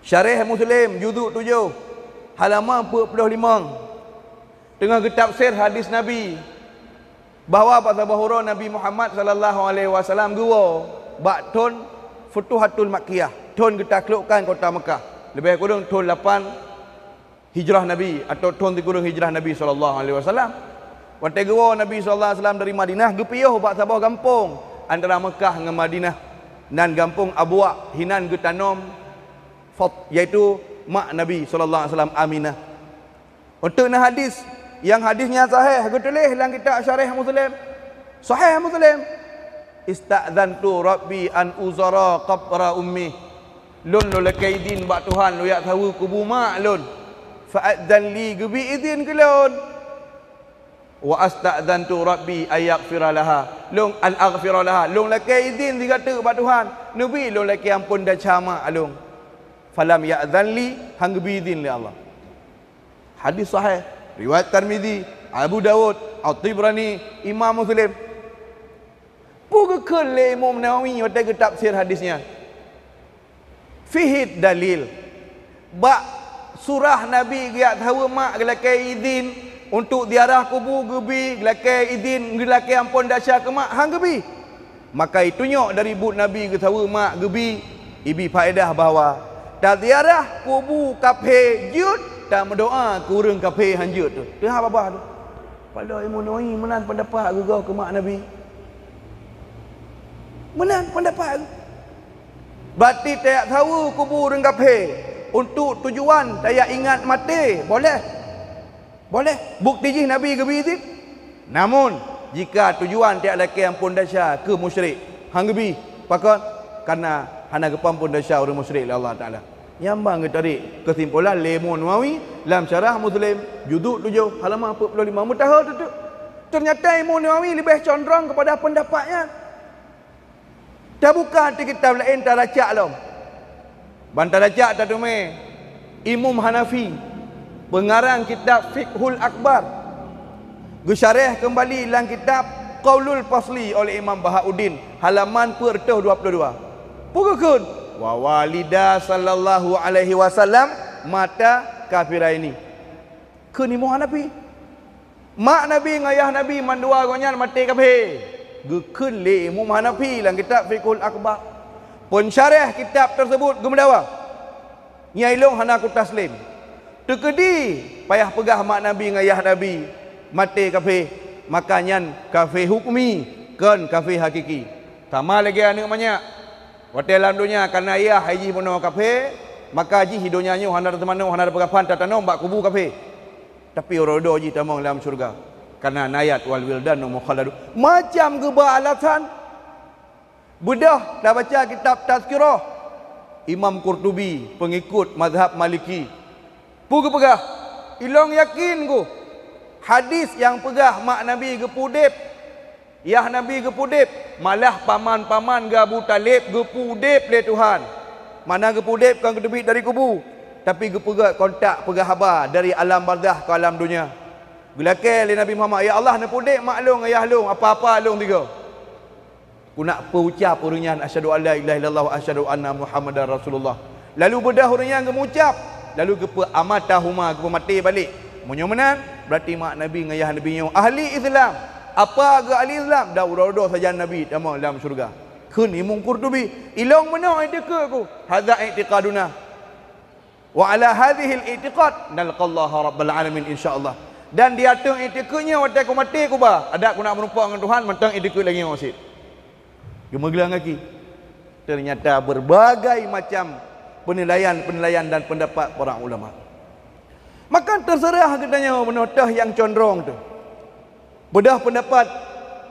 Syarah Muslim, juzuk tujoh, halaman peuet ploh limong. Teungoh geutafsir hadis Nabi, bahwa bak saboh uroe Nabi Muhammad sallallahu alaihi wasallam geuwoe bak thon Futuhatul Makkiyah, thon geutaklukkan kota Mekah, leubeh kureueng thon lapan Hijrah Nabi, atau thon sikureueng Hijrah Nabi sallallahu alaihi wasallam. Watée geuwoe Nabi sallallahu alaihi wasallam dari Madinah, geupiôh bak saboh gampông antara Mekah ngon Madinah, nan gampông Abwa, hinan geutanom Fat-, yaitu mak Nabi sallallahu alaihi wasallam, Aminah. Eunteuk na hadis, nyang hadis nyan sahih, geutuléh lam kitab Syarah Muslim. Sahih Muslim. "Ista'dzantu Rabbi an uzura qabra ummi." Lôn, lôn lakée idin bak Tuhan lôn jak saweue kubu mak lôn. "Fa'adzan li," geubi idin keu lôn. "Wa asta'dzantu Rabbi ayaghfira laha." Lôn, "An aghfira laha." Lôn lakée idin sigateuk bak Tuhan, neubi lôn lakée amphon desya mak lôn. "Falam ya'dzan li," han geubi idin lé Allah. Hadis sahih, riwayat Tirmizi, Abu Daud, At-Tabrani, Imam Muslim. Peue geukheun lé Imam Nawawi watée geutafsir hadis nyan? Fihi dalil. Bak surah Nabi geujak saweue mak geulakée idin, untuk ziarah kubu geubi geulakée idin, geulakée amphon desya keu mak, han geubi. Maka itunyok dari buet Nabi geusaweue mak geubi, ibi faedah bahwa taziarah kubu kafé jeuet, tameudoá keu ureuëng kafé han jeuet tu. Teuhah babah tu. Padahai Imam Nawawi meunan pendapat geugoh keu mak Nabi. Meunan pendapat. Berarti tajak saweue kubu ureuëng kafé untuk tujuan tajak ingat maté, boleh. Boleh. Bukti jih Nabi geubi idin. Namun, jika tujuan tajak lakée amphon desya keu musyrik, han geubi. Pakon? Karena hana geupeuamphon desya ureuëng musyrik lé Allah Taala. Nyan ban geutarék keusimpulan lé Imam Nawawi lam Syarah Muslim, juzuk tujoh, halaman empat puluh lima, meuteumé teuteup. Ternyata Imam Nawawi leubeh condrong kepada pendapat nyan. Tabuka di kitab laén, taracak lom. Ban taracak tateumé Imam Hanafi, peungarang kitab Fiqhul Akbar, geusyarah keumbali lam kitab Qaulul Fasli oleh Imam Bahauddin, halaman peuet reutôh dua puluh dua. Peue geukheun? "Wa walida sallallahu alaihi wasallam mata kafiraini." Kheun Imam Hanafi. Mak Nabi ngon ayah Nabi mandua gobnyan maté kafé. Geukheun lé Imam Hanafi lam kitab Fiqhul Akbar. Peunsyarah kitab tersebut geumeudawa, "Nyan ilong hana kutaslem. Teukeudi payah peugah mak Nabi ngon ayah Nabi maté kafé, maka nyan kafé hukmi, kon kafé hakiki. Sama lagée aneuëk manyak. Watée lam donya kana ayah hai jih bunoe kafé, maka jih di donya nyoe hana tateumanoe, hana tapeugah phan, tatanom bak kubu kafé. Tapi uroe dudoe jih tamong lam syeuruga, kana na ayat wal wildanu mukhalladun." Macam geuba alasan. Beudôh tabaca kitab Tazkirah Imam Qurtubi, peungikut mazhab Maliki. Peue geupeugah? Ilong yakin geuh hadis nyang peugah mak Nabi geupeu udeb, yah Nabi geupeu udeb, malah paman-paman geuh Abu Thalib geupeu udeb lé Tuhan. Mana geupeu udeb kon geuteubiet dari kubu, tapi geupeugét kontak peugah haba dari alam barzakh keu alam donya. Geulakée lé Nabi Muhammad, "Ya Allah, neupeu udeb mak lôn, ayah lôn, apa-apa lôn tiga." Keuneuk peuucap ureuëng nyan, "Asyhadu an la ilaha illallah wa asyhadu anna Muhammadar Rasulullah." Lalu beudôh ureuëng nyan geumeuucap, lalu geupeu amatahuma, geupeumaté balek. Meunyoe meunan, berarti mak Nabi ngon ayah Nabi nyoe ahli Islam. Apa geuh ahli Islam? Dan uroe-uroe sajan Nabi tamong lam syeuruga. Kheun Imam Qurtubi, "Ilong meunoe i'tikeuet ku, hadza i'tiqaduna. Wa ala hadzihil i'tiqad nalqallaha rabbal alamin, insya Allah." Dan di ateueh i'tikeuet nyoe watée ku maté kuba, adak ku nak meurumpok ngon Tuhan, mantong i'tikeuet lagée nyoe cit. Geumeugleueng gaki. Ternyata berbagai macam penilaian-penilaian dan pendapat para ulama. Maka terserah geutanyoe meunoe teuh nyang condrong teuh. Beudôh pendapat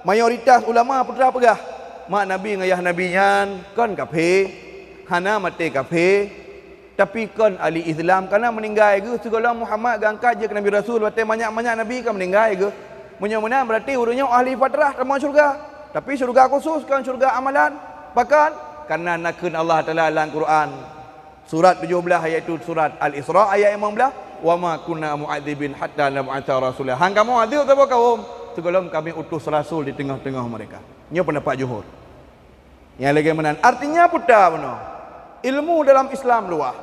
mayoritas ulama peue teuma peugah, mak Nabi ngon ayah Nabi nyan kon kafé, hana maté kafé, tapi kon ahli Islam, karena meuninggai geuh sigohlom Muhammad geuangkat jeuet keu Nabi Rasul, watée manyak-manyak nabi ka meuninggai geuh. Meunyoe meunan, berarti ureuëng nyoe ahli fatrah tamong syeuruga. Tapi syeuruga khusus, kon syeuruga amalan. Pakon? Karena nakheun Allah Taala lam Quran, surat tujoh blaih, yaitu surat Al-Isra ayat limong blaih, "Wa ma kunna mu'adzibin hatta nab'atsa rasula." Han kamoe adeueb saboh kawöm sigohlom kami utus rasul di teungoh-teungoh mereka. Nyoe pendapat jumhur. Nyang lagée meunan. Artinya peue bunoe? Ilmu dalam Islam luwah.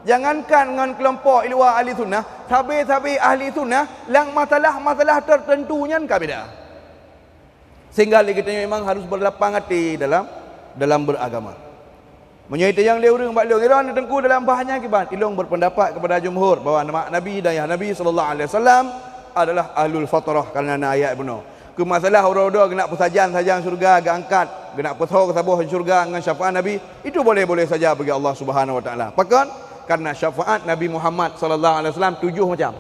Jangankan ngon keulompok di luwa ahli sunnah, sabe-sabe ahli sunnah lam masalah-masalah tertentu nyan ka beda. Sehingga lé geutanyoe memang harus berlapang hati dalam, dalam beragama. Meunyoe tanyong lé ureuëng bak lôn, "Droeneuh Teungku dalam bah nyan kiban?" Ilôn berpendapat kepada jumhur bahwa nama Nabi dan Yah Nabi sallallahu alaihi wasallam adalah ahlul fatrah, karena na ayat bunoe. Keu masalah uroe-uroe geunak peusajan-sajan syeuruga geuangkat, geunak peusoe saboh syeuruga ngon syafaat Nabi, itu boleh-boleh saja bagi Allah Subhanahu wa Taala. Pakon? Karena syafaat Nabi Muhammad sallallahu alaihi wasallam tujoh macam.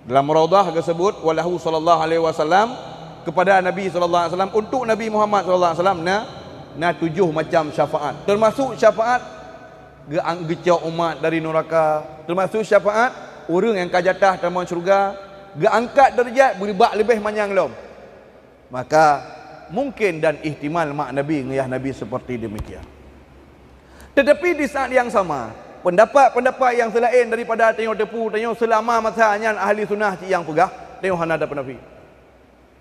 Dalam Raudhah geuseubut, "Walahu sallallahu alaihi wasallam," kepada Nabi sallallahu alaihi wasallam, untuk Nabi Muhammad sallallahu alaihi wasallam na, na tujoh macam syafaat. Termasuk syafaat geu-, geucok umat dari nuraka, termasuk syafaat ureuëng nyang ka jatah tamong syeuruga, geuangkat deurajat bak leubeh manyang lom. Maka mungkin dan ihtimal mak Nabi ngon yah Nabi seperti demikian. Tetapi di saat yang sama, pendapat-pendapat yang selain daripada tanyoe teupeue, tanyoe selama masa nyan ahli sunnah cit nyang peugah, tanyoe hana tapeunafi.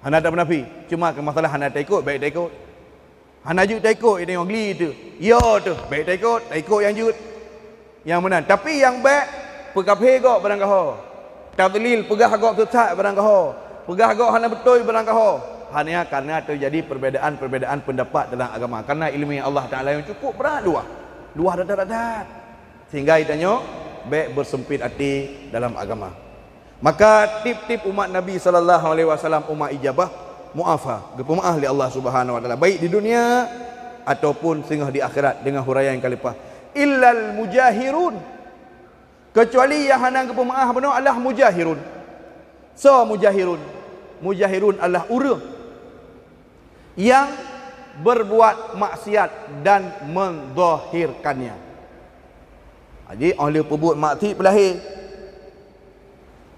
Hana tapeunafi. Cuma keu masalah hana taikot, baik taikot. Hana jeuet taikot, tanyoe gli teuh. Yo teuh, baik taikot, taikot nyang jeuet. Nyang meunan. Tapi nyang bék, peukafé gob barangkaho. Tadlil, peugah gob sesat barangkaho. Peugah gob hana beutôi barangkaho. Hanya karena terjadi perbedaan-perbedaan pendapat dalam agama. Karena ilmu Allah Taala nyang cukup brat luwah. Luwah that-that. Sehingga geutanyoe bék bersempit hati dalam agama. Maka tiep-tiep umat Nabi sallallahu alaihi wasallam umat ijabah, muafa, geupeumaáh lé Allah Subhanahu wa Taala, baik di dunia ataupun singoh di akhirat deungon huraian khalifah. Illal mujahirun, kecuali nyang hana geupeumaáh bunoe adalah mujahirun. Soe mujahirun? Mujahirun adalah ureuëng yang berbuat maksiat dan menzahirkannya. Jadi, óh lheueh peubuet maksiat peulahé.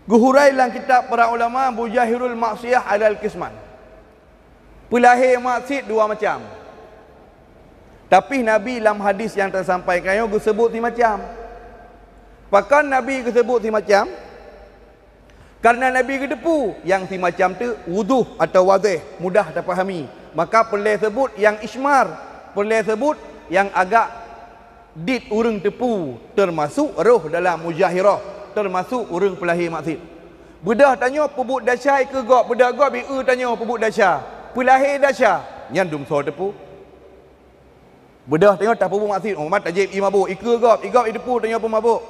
Geuhurai lam kitab para ulama, mujahirul maksiyah alal qisman. Peulahé maksiat dua macam. Tapi Nabi lam hadis nyang tasampaikan nyoe geuseubut si macam. Pakon Nabi geuseubut si macam? Karena Nabi geuteupeue nyang si macam teuk wuduh atawa wazéh, mudah tapahami. Maka peureulée seubut nyang ismar, peureulée seubut nyang agak dit ureuëng teupeue, teumasuk roh dalam mujahirah, teumasuk ureuëng peulahé maksiat. Beudôh tanyoe peubuet desya ikeue gob, beudôh gob ié tanyoe peubuet desya, peulahé desya, nyan dum soe teupeue. Beudôh tanyoe tapeubuet maksiat, umat tajép ié mabök, ikeue gob, ié gob iteupeue tanyoe peumabök.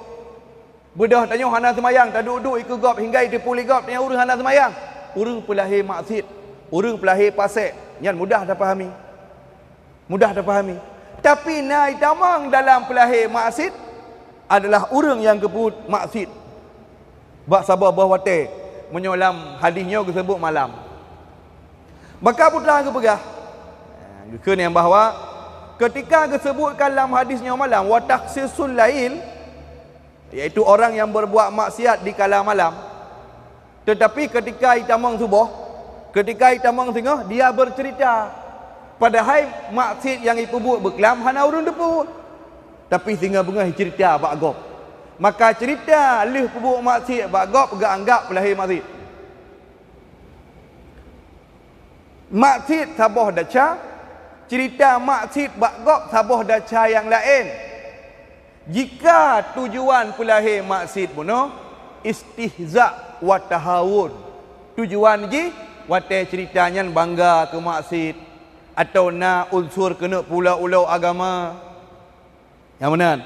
Beudôh tanyoe hana seumayang, taduek-duek ikeue gob hingga iteupeue lé gob tanyoe ureuëng hana seumayang. Ureuëng peulahé maksiat, ureuëng peulahé pasék, nyan mudah tapahami. Mudah tapahami. Tapi na itamong dalam peulahé maksiat adalah ureuëng nyang geupeubuet maksiat bak saboh boh watée, meunyoe lam hadis nyoe geuseubut malam. Maka peue teuma geupeugah, geukheun nyang bahwa keutika geuseubutkan lam hadis nyoe malam, wa takhsisul lail, yaitu orang yang berbuat maksiat di kala malam. Tetapi keutika itamong suboh, keutika itamong singoh, dia bercerita. Padahai maksiat nyang ipeubuet beuklam hana ureuëng teupeue. Tapi singoh beungoh icerita bak gob. Maka cerita lheueh peubuet maksiat bak gob geuanggap peulahé maksiat. Maksiat saboh desya, cerita maksiat bak gob saboh desya nyang laén. Jika tujuan peulahé maksiat bunoe, istihza wa tahawun. Tujuan jih watée cerita nyan bangga keu maksiat, atawa na unsur keuneuk peulo-ulo agama. Nyang meunan.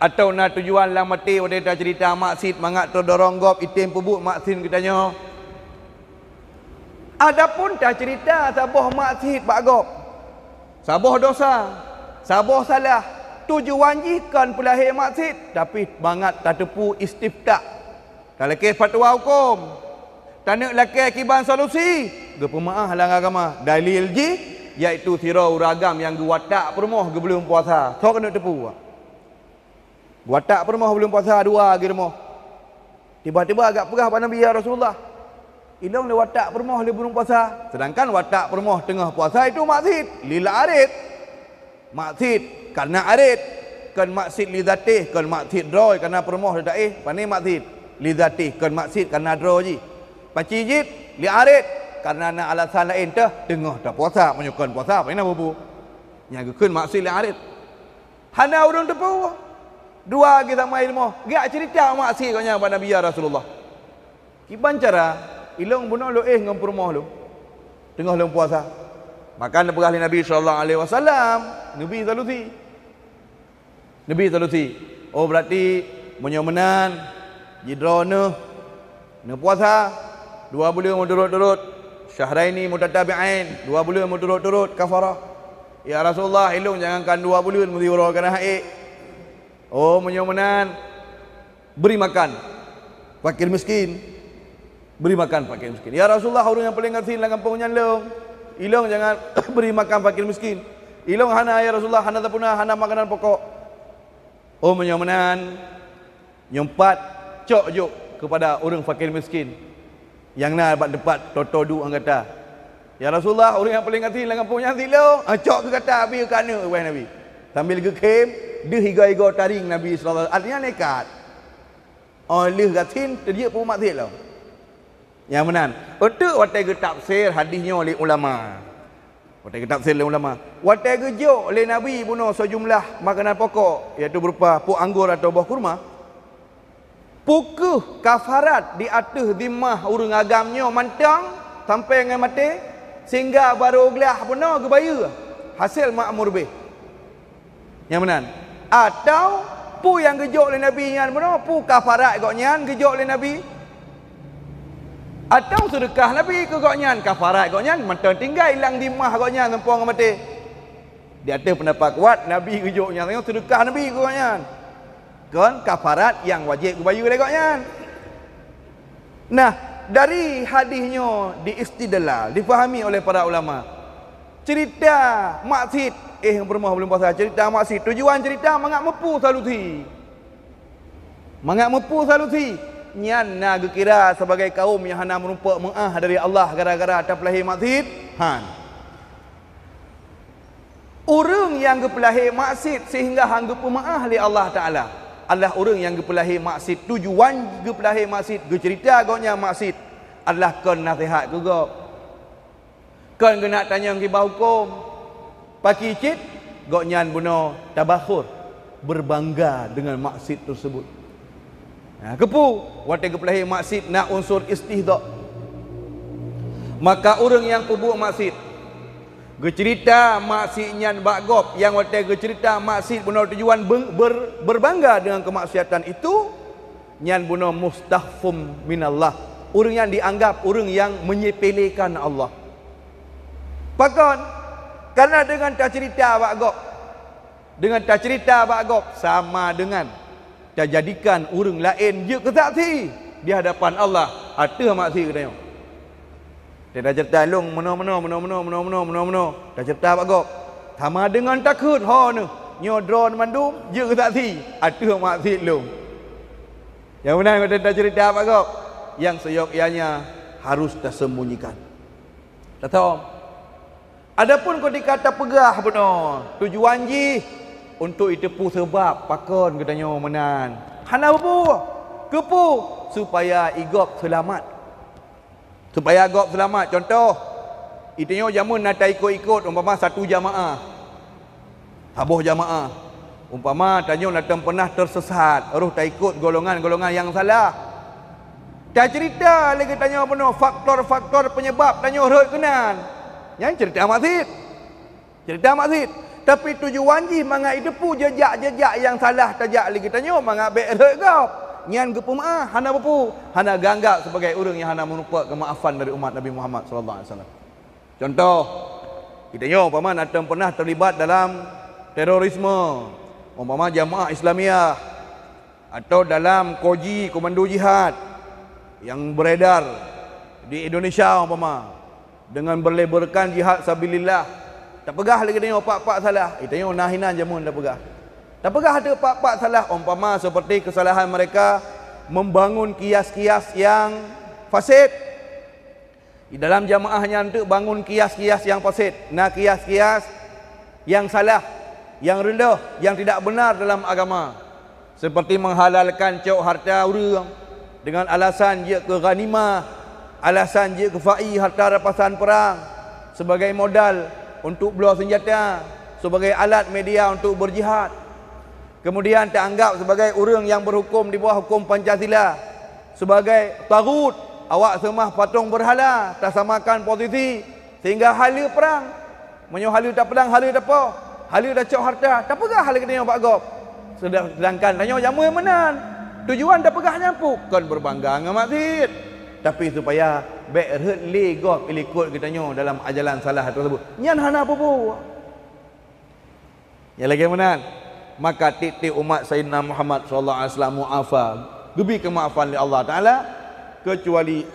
Atawa na tujuan lam até watée tacerita maksiat mangat teudorong gob item peubuet maksiat geutanyoe. Adapun tacerita saboh maksiat bak gob, saboh dosa, saboh salah, tujuan jih kon peulahé maksiat, tapi mangat tateupeue istiftah. Talakée fatwa huköm, taneuk lakée kiban solusi, geupeumeu'ah lam agama. Dalil jih, yaitu sidroe ureuëng agam nyang geuwatak peurumoh geuh buleuen puasa. Soe keuneuk teupeue? Geuwatak peurumoh buleuen puasa dua geuh rumoh. Tiba-tiba geujak peugah bak Nabi, "Ya Rasulullah, Ilong lé watak peurumoh lé buleuen puasa, seudangkan watak peurumoh teungoh puasa itu maksiet, lil arid. Maksiet karena arid, kon maksiet li zatih, kon maksiet droe karena peurumoh teuh taéh, pane maksiet li zatih, kon maksiet karena droe jih. Paci jih li arid, karena na alasan laén teuh teungoh tapuasa, meunyoe kon puasa pane na bubu. Nyang geukheun maksiet li arid. Hana ureuëng teupeu. Dua geuh sama ilmu, geujak ceurita maksiet gobnyan bak Nabi, "Ya Rasulullah, kiban cara ilong bunoe lôn éh ngon peurumoh lôn teungoh lôn puasa?" Maka neupeugah lé Nabi sallallahu alaihi wasallam, neubi solusi. Neubi solusi. Oh, berarti meunyoe meunan, jidroe neuh neupuasa dua buleuen meuturot-turot, syahraini mutatabi'ain, dua buleuen meuturot-turot kafarah. "Ya Rasulullah, ilong jangankan dua buleuen meusiuroe kana haiek." Oh, meunyoe meunan, bri makan fakir miskin. Bri makan fakir miskin. "Ya Rasulullah, ureuëng nyang paleng gasien lam gampông nyan lôn. Ilong jangan bri makan fakir miskin. Ilong hana, ya Rasulullah, hana tapuna, hana makanan pokok." Oh, meunyoe meunan, nyoe pat cok jok keupada ureuëng fakir miskin nyang na bak teumpat toto duek ngon gata. "Ya Rasulullah, ureuëng nyang paleng gasien lam gampông nyan silong, ah, cok keu gata, abi keu aneuk," wahai Nabi. Sambil geukhém, deuh igoe-igoe taring Nabi sallallahu alaihi wasallam. Artinya nekat. Oh, lheueh gasien teujeuet peubuet maksiet lom. Nyang meunan, eunteuk watée geutafsir hadis nyoe lé ulama. Watée geutafsir lé ulama, watée geujok lé Nabi bunoe sejumlah makanan pokok, yaitu berupa pok anggor atau boh kurma, peu kheueh kafarat di ateueh zimmah ureuëng agam nyoe mantong sampai ngon maté, sehingga barô glah bunoe geubayeue hasé makmur beh. Nyang meunan. Atawa peue nyang geujok lé Nabi nyan bunoe, peue kafarat gobnyan geujok lé Nabi? Atawa seudeukah Nabi keu gobnyan, kafarat gobnyan mantong tinggai lam zimmah gobnyan sampoe ngon maté? Di ateueh peundapat kuat, Nabi geujok nyan nyoe seudeukah Nabi keu gobnyan. Kon kafarat nyang wajéb geubayeue lé gobnyan. Nah, dari hadis nyoe diistidlal, difahami oleh para ulama, cerita maksiet, eh, peurumoh buleuen puasa, cerita maksiet, tujuan cerita mangat meupu solusi. Mangat meupu solusi, nyan na geukira sebagai kaum nyang hana meurumpok meuáh dari Allah gara-gara tapeulahé maksiet? Han. Ureuëng nyang geupeulahé maksiet sehingga han geupeumeuáh lé Allah Taala adalah ureuëng nyang geupeulahé maksiet. Tujuan geupeulahé maksiet, geucerita gobnyan maksiet adalah kon naseuhat keu gob. Kon geunak tanyong kiban hukôm. Pakri cit, gobnyan bunoe tabakhur, berbangga dengan maksiet tersebut. Nah, keupeue? Watée geupeulahé maksiet na unsur istihza. Maka ureuëng nyang peubuet maksiet, geucerita maksiet nyan bak gob, nyang watée geucerita maksiet bunoe tujuan beng-, ber-, berbangga dengan kemaksiatan itu, nyan bunoe mustahfum minallah. Ureuëng nyan dianggap ureuëng nyang menyepelekan Allah. Pakon? Karena dengan tacerita bak gob, dengan tacerita bak gob sama dengan tajadikan ureuëng laén jeuet keu saksi di hadapan Allah ateueh maksiet geutanyoe. Tacerita lôn meunoe-meunoe, meunoe-meunoe, meunoe-meunoe, meunoe-meunoe. Tacerita bak gob. Sama deungon takheun ho neuh, nyoe droe mandum jeuet keu saksi ateueh maksiet lôn. Nyang meunan watée tacerita bak gob, nyang seyogyanya harus tasembunyikan. Tatom. Adapun keutika tapeugah bunoe, tujuan jih untuk jiteupeue seubab pakon geutanyoe meunan. Hana bubu. Keupeue? Supaya igob seulamat. Supaya gob seulamat. Contoh, geutanyoe jameun na taikot-ikot umpama satu jamaah. Saboh jamaah. Umpama tanyoe na tom peunah teusesat, rôh taikot golongan-golongan nyang salah. Tacerita lé geutanyoe bunoe faktor-faktor penyebab tanyoe rhot keunan. Nyan cerita maksiet. Cerita maksiet. Tapi tujuan jih mangat jiteupeue jejak-jejak nyang salah tajak lé geutanyoe mangat bék rhot gob. Nyan geupeumeuáh, hana bubu, hana geuanggap sebagai ureuëng nyang hana meurumpok keumaafan dari umat Nabi Muhammad sallallahu alaihi wasallam. Contoh, geutanyoe umpama na tom peunah teulibat dalam terorisme, umpama jamaah Islamiyah, atau dalam koji komando jihad nyang beredar di Indonesia umpama, dengan berlebarkan jihad sabilillah. Tapeugah lé geutanyoe pat-pat salah, geutanyoe na hinan jameun tapeugah. Tapeugah teuk pat-pat salah, umpama seperti kesalahan mereka membangun kios-kios yang fasid. Di dalam jamaah nyan teuk bangon kias-kias nyang fasid, na kias-kias nyang salah, nyang reulôh, nyang tidak benar dalam agama, seperti menghalalkan cok harta ureuëng dengan alasan jeuet keu ghanimah, alasan jeuet keu fa'i harta rampasan perang, sebagai modal untuk bloe senjata, sebagai alat media untuk berjihad. Kemudian taanggap sebagai ureuëng nyang berhukum di bawah hukum Pancasila, sebagai taghut, awak seumah patong berhala, tasamakan posisi, sehingga haleue perang. Meunyoe haleue tapeudang, haleue tapoh, haleue tacok harta, tapeugah lé geutanyoe bak gob. Sedang-, sedangkan tanyoe jamé meunan. Tujuan tapeugah nyan peue? Kon beubangga ngon maksiet, tapi supaya bék rhot lé gob ilikot geutanyoe dalam ajalan salah tersebut. Nyan hana peue-peue. Nyang lagée meunan, maka tieb-tieb umat Sayyidina Muhammad sallallahu alaihi wasallam muafa, geubi keumaafan lé Allah Taala, keucuali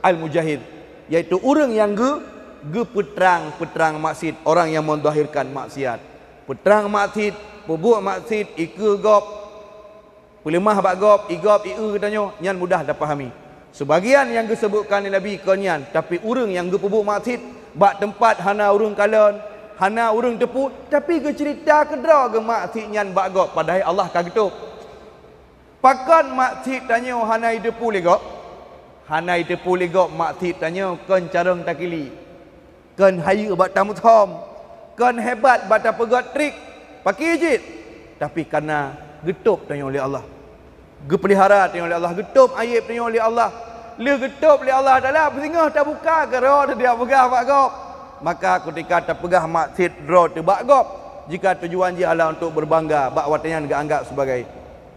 al-mujahid, yaitu ureuëng nyang geu-, geupeutrang-peutrang maksiet, orang yang menzahirkan maksiat. Peutrang maksiet, peubuet maksiet, ikeue gob, peuleumah bak gob, igob, ieu geutanyoe, nyan mudah tapahami. Seubagian nyang geusebutkan lé Nabi kon nyan, tapi ureuëng nyang geupeubuet maksiet bak teumpat hana ureuëng kalon, hana ureuëng teupeu, tapi geuceurita keudroe geumaksiet nyan bak gob, padahai Allah ka geutôb. Pakon maksiet tanyoe hana jiteupeue lé gob? Hana jiteupeue lé gob maksiet tanyoe kon carông takili. Kon hayeue bak tameusom, kon hebat bak tapeugét trik, pakri cit, tapi kareuna geutôb tanyoe lé Allah. Geupeulihara tanyoe lé Allah, geutôb aieb tanyoe lé Allah. Lheueh geutôb lé Allah Taala, singoh tabuka keudroe teuh tapeugah bak gob. Maka keutika tapeugah maksiet droe teuh bak gob, jika tujuan jih adalah untuk beubangga, bak watée nyan geuanggap sebagai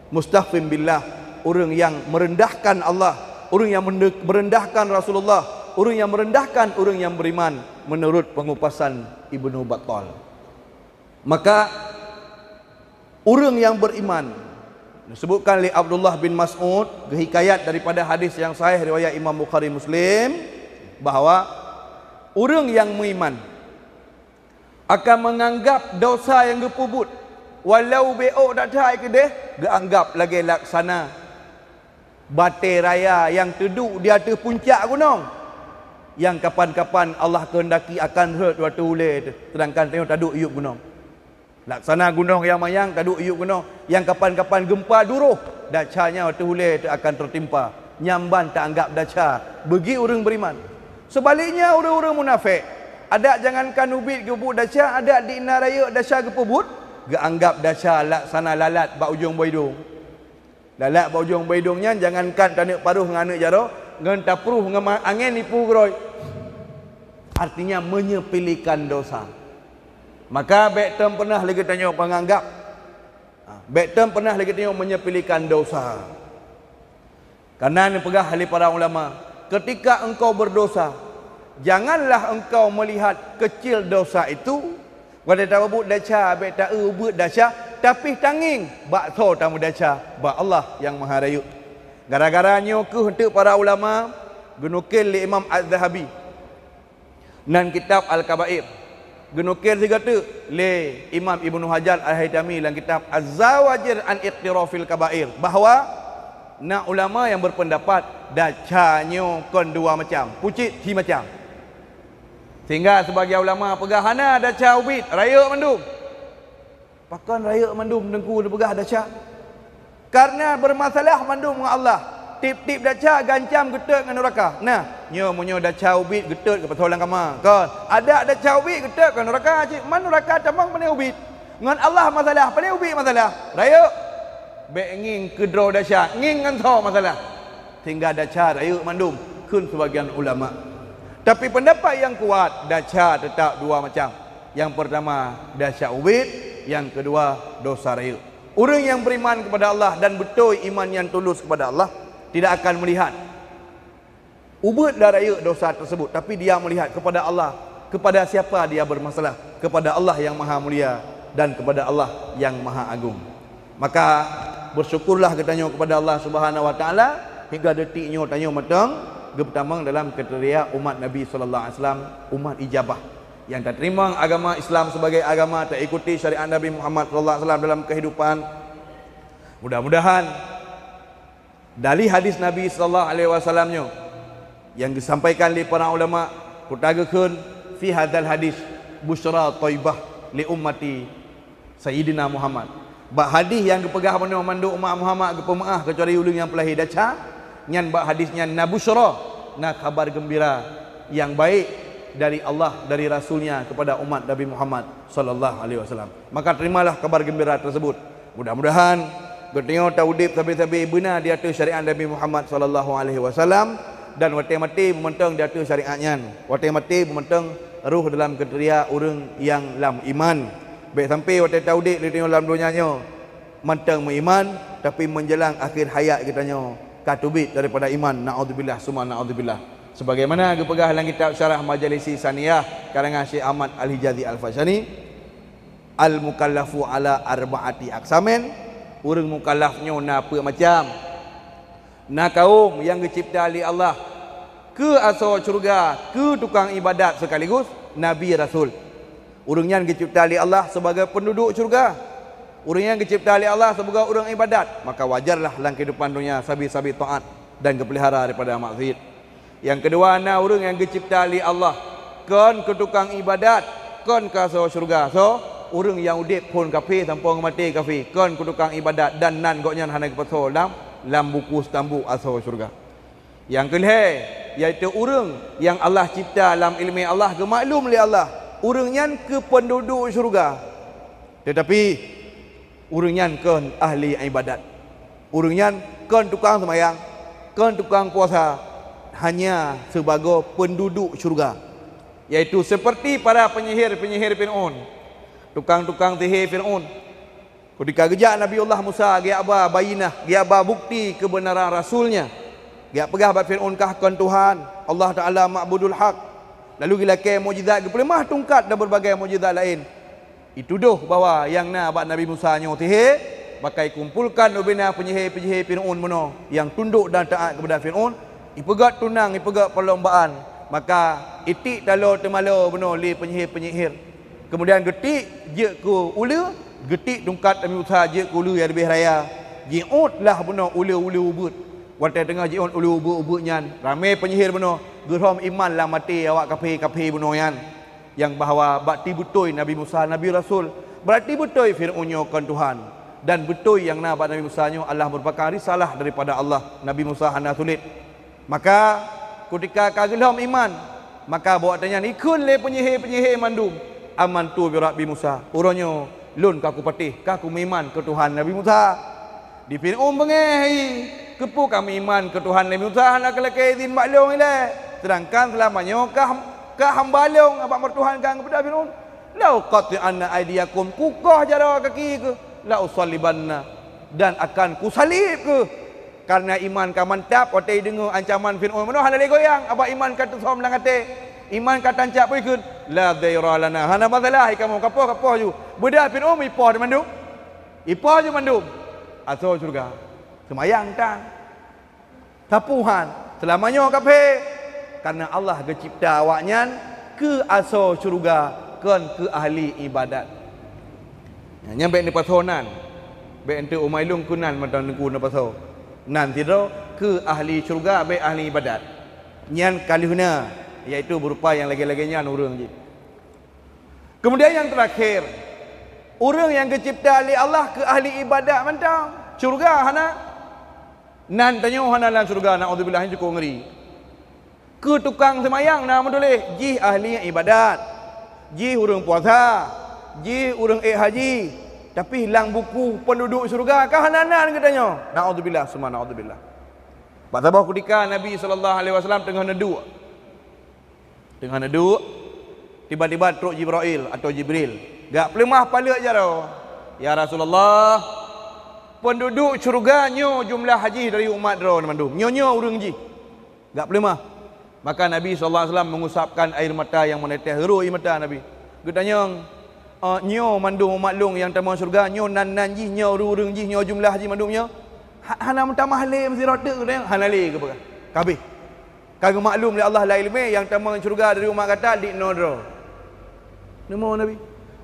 mustakhfin billah, ureuëng nyang meurendahkan Allah, ureuëng nyang mende-, meurendahkan Rasulullah, ureuëng nyang meurendahkan ureuëng nyang beriman, meunurot peungupasan Ibnu Battal. Maka, ureuëng nyang beriman, disebutkan lé Abdullah bin Mas'ud, geuhikayat daripada hadis nyang sahih riwayat Imam Bukhari Muslim, bahwa ureuëng nyang meuiman akan meunganggab desya nyang geupeubuet, walau bék ôk that-that keudeh, geuanggab lagée laksana batée raya nyang teuduek di ateueh puncak gunong, nyang kapan-kapan Allah keuhendaki akan rhot u ateueh ulée teuh, seudangkan tanyoe taduek yueb gunong. Laksana gunong nyang manyang taduek yueb gunong, nyang kapan-kapan geumpa duroh, desya nyan u ateueh ulée teuh akan teutimpa. Nyan ban taanggab desya bagi ureuëng beriman. Seubaliknya, ureuëng-ureuëng munafék, adak jangankan ubit geubuet desya, adak di inan rayeuk desya geupeubuet, geuanggab desya laksana lalat bak ujong boh idong. Lalat bak ujong boh idong nyan jangankan taneuk paroh ngon aneuk jaroe, ngon tapruh ngon ma-, angén ipu keudroe. Artinya, menyepelekan desya. Maka bék tom pernah lé geutanyoe peunganggab. Ha, bék tom pernah lé geutanyoe menyepelekan desya. Karena neupeugah lé para ulama, ketika engkau berdosa, janganlah engkau melihat kecil dosa itu, watée tapeubuet desya bék ta-eu ubit desya, tapi tangieng bak soe tameudesya, bak Allah Nyang Maha Rayeuk. Gara-gara nyoe kheueh teuk para ulama geunukil lé Imam Az-Zahabi, nan kitab Al-Kabair. Geunukil sigoe teuk lé Imam Ibnu Hajar Al-Haitami lam kitab Az-Zawajir an Iqtirafil Kabair, bahwa na ulama nyang berpendapat desya nyoe kon dua macam, pucit si macam. Sehingga sebagian ulama peugah hana desya ubit, rayeuk mandum. Pakon rayeuk mandum Teungku neupeugah desya? Karena bermasalah mandum ngon Allah. Tieb-tieb desya geuancam geutot ngon nuraka. Nah, nyoe meunyoe desya ubit geutot keu pasoe lam kama. Kon, adak desya ubit geutot keu nuraka cit. Man nuraka tamong pane ubit. Ngon Allah masalah, pane ubit masalah. Rayeuk. Bék ngieng keudroe desya, ngieng ngon soe masalah. Sehingga desya rayeuk mandum, kheun sebagian ulama. Tapi pendapat nyang kuat, desya teutap dua macam. Nyang peurtama, desya ubit, nyang keudua, desya rayeuk. Ureuëng nyang beriman kepada Allah dan beutôi iman nyang tulus kepada Allah tidak akan melihat ubit dan rayeuk desya tersebut, tapi dia melihat kepada Allah, kepada siapa dia bermasalah, kepada Allah Nyang Maha Mulia dan kepada Allah Nyang Maha Agung. Maka, bersyukurlah geutanyoe kepada Allah Subhanahu wa Taala, hingga detik nyoe tanyoe mantong geupeutamong dalam kriteria umat Nabi sallallahu alaihi wasallam, umat ijabah. Nyang tateurimong agama Islam sebagai agama, taikuti syariat Nabi Muhammad sallallahu alaihi wasallam dalam kehidupan. Mudah-mudahan dari hadis Nabi sallallahu alaihi wasallam nyoe, Nyang geusampaikan lé para ulama, kuta geukheun fi hadzal hadis busyra thaibah li ummati Sayyidina Muhammad. Bak hadis nyang geupeugah bunoe mandum umat Muhammad geupeumeu'ah keucuali ureuëng nyang peulahé desya, nyan bak hadis nyan na busyra, na kabar geumbira nyang baik dari Allah, dari Rasul-Nya kepada umat Nabi Muhammad sallallahu alaihi wasallam. Maka terimalah kabar geumbira tersebut. Mudah-mudahan geutanyoe taudeb sabe-sabe beuna di ateueh syariat Nabi Muhammad sallallahu alaihi wasallam, dan watée maté beumantong di ateueh syariat nyan. Watée maté beumantong roh dalam kriteria ureuëng nyang lam iman. Bék sampai watée taudeb lé tanyoe lam donya nyoe mantong meuiman, tapi menjelang akhir hayat geutanyoe ka teubiet daripada iman. Naudzubillah summa naudzubillah. Sebagaimana geupeugah lam kitab Syarah Majalisi Saniyah karangan Syekh Ahmad Al-Hijazi Al-Fashani, "Al-mukallafu ala arba'ati aqsamin." Ureuëng mukallaf nyoe na peuet macam. Na kawöm nyang geucebta lé Allah keu asoe syeuruga, keu tukang iébadat sekaligus nabi rasul. Ureuëng nyan geucebta lé Allah sibagoe peunduduek syeuruga. Ureuëng nyan geucebta lé Allah sibagoe ureuëng iébadat, maka wajarlah lam keuhidupan donya sabe-sabe taát dan geupeulihara daripada maksiat. Nyang keudua, na ureuëng nyang geucebta lé Allah kon keu tukang iébadat, kon keu asoe syeuruga. Soe? Ureuëng nyang udeb phon kafé sampoe geumaté kafé, kon keu tukang iébadat, dan nan gobnyan hana geupasoe lam, lam buku seutambuk asoe syeuruga. Nyang keulhée, yaitu ureuëng nyang Allah cebta lam iéleumé Allah, geumaklum lé Allah, ureuëng nyan keu peunduduek syeuruga. Teutapi, ureuëng nyan kon ahli iébadat. Ureuëng nyan kon tukang seumayang, kon tukang puasa, hanya sibagoe peunduduek syeuruga, yaitu seperti para penyihir-penyihir Fir'aun, tukang-tukang sihé Fir'aun. Keutika geujak Nabiullah Musa geujak ba bayinah, geujak ba bukti keubeunaran rasulnya, geujak peugah bak Fir'aun, "Kah kon Tuhan, Allah Taala ma'budul haq." Lalu geulakée mukjizat, geupeuleumah tungkat dan berbagai mukjizat laén. Jitudôh bahwa nyang na bak Nabi Musa nyoe sihé, maka jikumpolkan ubena penyihir-penyihir Fir'aun bunoe nyang tundok dan taát keupada Fir'aun, jipeugét tunang, jipeugét perlombaan, maka jitiek taloe teumaloe bunoe lé penyihir-penyihir. Keumudian geutiek jeuet keu uleue, geutiek tungkat Nabi Musa jeuet keu uleue nyang leubeh raya, jiôt lah bunoe uleue-uleue ubeut. Watée teungoh jiôt uleue ubeut-ubeut nyan, ramé penyihir bunoe geurhom iman lam até awak kafé-kafé bunoe nyan. Nyang bahwa bak ti beutôi Nabi Musa nabi rasul, beurati beutôi Fir'aun nyoe kon Tuhan, dan beutôi nyang na bak Nabi Musa nyoe adalah merupakan risalah daripada Allah, Nabi Musa hana sulet. Maka, keutika ka geulhom iman, maka bak watée nyan jikheun lé penyihir-penyihir mandum, "Amantu bi Rabbi Musa." Uroe nyoe lôn ka kupatéh, ka kumeuiman keu Tuhan Nabi Musa. Di Fir'aun beungéh, "Hai, keupeue ka meuiman keu Tuhan Nabi Musa hana keu lakée idhin bak lôn ilée? Seudangkan seulama nyoe ka, ka hamba lôn bak meutuhankan keupada Fir'aun. La uqatti'anna aidiyakum, kukoh jaroe kaki keuh, la usallibanna, dan akan kusalib keuh." Kareuna iman ka mantap, watée deungoe ancaman Fir'aun meunoe hana lé goyang, sabab iman ka teusöm lam até. Iman ka tancak peue kheun, "La dhaira lana." Hana masalah, hai kamoe, kapoh-kapoh ju. Beudah Fir'aun ipoh di mandum. Ipoh ju mandum. Asoe syeuruga. Seumayang tan. Sapeue han. Seulama nyoe kafé. Kareuna Allah geucebta awaknyan keu asoe syeuruga, kon keu ahli iébadat. Nyan bék neupasoe nan. Bék eunteuk umai lôn keu nan mantong neukeu neupasoe. Nan sidroe keu ahli syeuruga, bék ahli iébadat. Nyan ka lheueh na, yaitu beurupa nyang lagée-lagée nyan ureuëng jih. Keumudian nyang teurakhé, ureuëng nyang geucebta lé Allah keu ahli iébadat mantong, syeuruga hana. Nan tanyoe hana lam syeuruga, naudzubillah, nyan cukôp ngeuri. Keu tukang seumayang na meutuléh, jih ahli iébadat, jih ureuëng puasa, jih ureuëng ék haji, tapi lam buku peunduduek syeuruga ka hana nan geutanyoe. Naudzubillah summa naudzubillah. Bak saboh keutika Nabi sallallahu alaihi wasallam teungoh neuduek. Teungoh neuduek, tiba-tiba trok Jibrail atau Jibril. Geujak peuleumah paleuet jaroe, "Ya Rasulullah, peunduduek syeuruga nyoe jumlah jih dari umat droe mandum. Nyoe-nyoe ureuëng jih." Geujak peuleumah. Maka Nabi sallallahu alaihi wasallam mengusapkan air mata yang menetes, rhoi mata Nabi. Geutanyong, "Eh, nyoe mandum umat lôn nyang tamong syeuruga, nyoe nan-nan jih, nyoe ureuëng-ureuëng jih, nyoe jumlah jih mandum nyoe? Ha-, hana meutamah lé meusidroe teuk?" Geutanyong, "Hana lé," geupeugah. Ka habéh. Ka geumaklum lé Allah lam iéleumé, nyang tamong syeuruga dari umat gata dinoe droe. Neumo Nabi.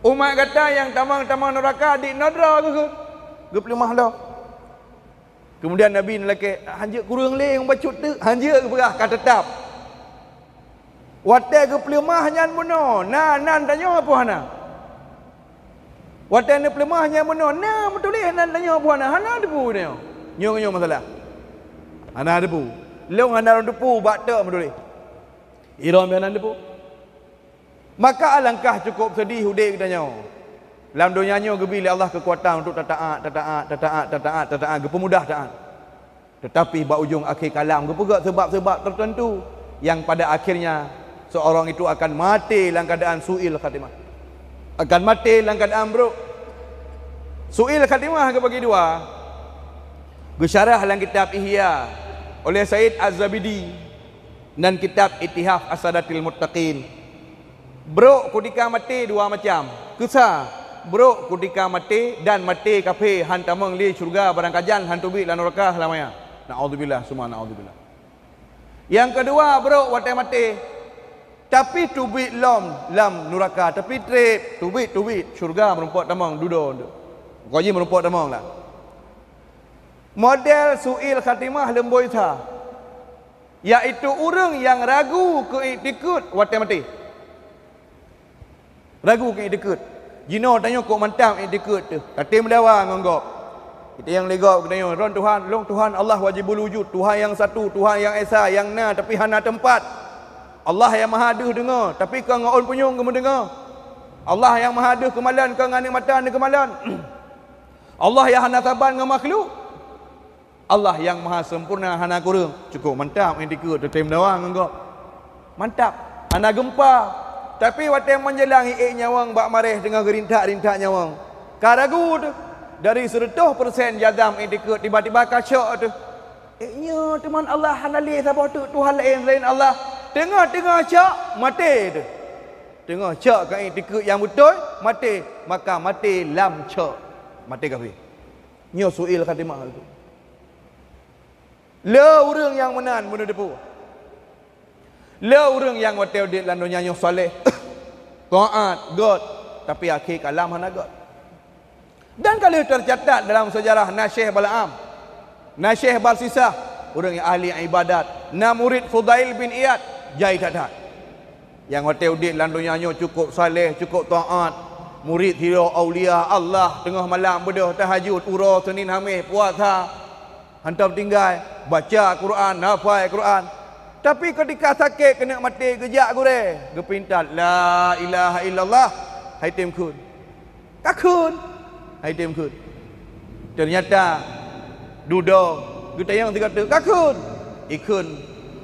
"Umat gata nyang tamong-tamong nuraka dinoe droe," geukheun. Geupeuleumah lom. Keumudian Nabi neulakée, "Hanjeuet kureueng lé nyang bacut teuk?" "Hanjeuet," geupeugah, "ka teutap." Watée geupeuleumah nyan bunoe, na nan tanyoe peue hana? Watée neupeuleumah nyan bunoe, na meutuléh nan tanyoe peue hana? Hana teupeu nyoe. Nyoe, nyoe masalah. Hana teupeu. Lôn hana lôn teupeu bak teuk meutuléh. Irong biasa teupeu. Maka alangkah cukup seudeh udeb geutanyoe. Lam donya nyoe geubri lé Allah keukuatan untuk tataat, tataat, tataat, tataat, tataat, geupeumudah taat. Tetapi bak ujong akhé kalam geupeugét seubab-seubab teuteuntu nyang pada akhirnya seurang itu akan maté lam keuadaan su'il khatimah. Akan maté lam keuadaan brok. Su'il khatimah geubagi dua. Geusyarah lam kitab Ihya oleh Said Az-Zabidi dan kitab Ittihaf As-Sadatil Muttaqin. Brok kutika maté dua macam. Keusa, brok kutika maté dan maté kafé han tamong lé syeuruga barangkajan han teubiet lam nuraka seulamanya. Naudzubillah summa naudzubillah. Nyang keudua, brok watée maté, tapi teubiet lom lam nuraka, tapi treb, teubiet, teubiet, syeuruga meurumpok tamong dudoe. Pokok jih meurumpok tamong lah. Model su'il khatimah leumboi sa, yaitu ureuëng nyang ragu keu iktikeuet watée maté. Ragu keu iktikeuet. Jinoe tanyoe kok mantap iktikeuet teuh, tatem meudawa ngon gob. Kita nyang lé gob geutanyoe, "Droen Tuhan, lôn Tuhan Allah wajibul wujud, Tuhan nyang satu, Tuhan nyang esa, nyang na tapi hana teumpat. Allah nyang maha deuh deungoe, tapi kon ngon ôn punyueng geumeudeungoe. Allah nyang maha deuh keumalon, kon ngon aneuk mata neukeumalon. Allah nyang hana saban ngon makhluk." Allah nyang maha sempurna hana kureueng. Cukup mantap nyang dikeue teutem dawa ngon gob. Mantap. Hana geumpa. Tapi watée meujalan ék nyawöng bak maréh teungoh geurintak-rintak nyawöng. Ka ragu teuh. Dari seureutôh persen jazam iktikeuet tiba-tiba ka syok teuh. Ék nyoe teuma Allah hana lé saboh teuk Tuhan laén selain Allah. Teungoh-teungoh syok, maté teuh. Teungoh syok keu iktikeuet nyang beutôi, maté. Maka maté lam syok. Maté kafé. Nyoe su'il khatimah tu. Le ureuëng nyang meunan meuneudeue. Le ureuëng nyang watée udeb lam donya nyoe saleh, taat, göt, tapi akhé kalam hana göt. Dan ka lheueh teucatat dalam seujarah na Syekh Balaam, na Syekh Barsisah, ureuëng nyang ahli ibadat, na murit Fudail bin Iyad, jai that-that. Nyang watée udeb lam donya nyoe cukup saleh, cukup taat, murit sidroe aulia Allah, teungoh malam beudôh tahajud, uroe Senin Haméh puasa, hantom tinggai, baca Quran, hafai Quran. Tapi keutika sakét keuneuk maté geujak gurée, geupintat, "La ilaha illallah," hai tem kheun. Ka kheun, hai tem kheun. Teunyata dudoe geutanyong sigoe teuk, "Ka kheun?" Ikheun,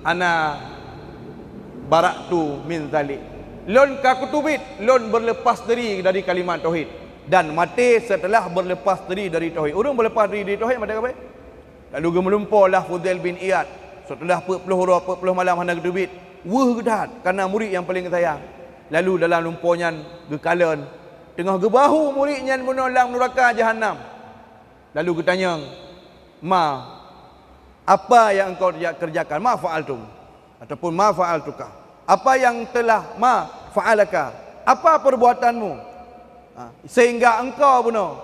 "Ana bara'tu min zalik." Lôn ka kuteubiet, lôn beureulepas diri dari kalimat tauhid dan maté seuteulah beureulepas diri dari tauhid. Ureuëng beureulepas diri dari tauhid maté kafé. Lalu geumeulumpoe lah Fudail bin Iyad. Seuteulah peuet ploh uroe, peuet ploh malam hana geuteubiet, weueh geudat kana murit nyang paleng geusayang. Lalu dalam lumpoe nyan geukalon, teungoh geubahu murit nyan bunoe lam nuraka jahanam. Lalu geutanyong, "Ma, apa nyang engkau kerja-, kerjakan? Ma fa'altum?" Ataupun, "Ma fa'altuka?" Apa yang telah, ma fa'alaka? Apa perbuatanmu? Ha, sehingga engkau bunoe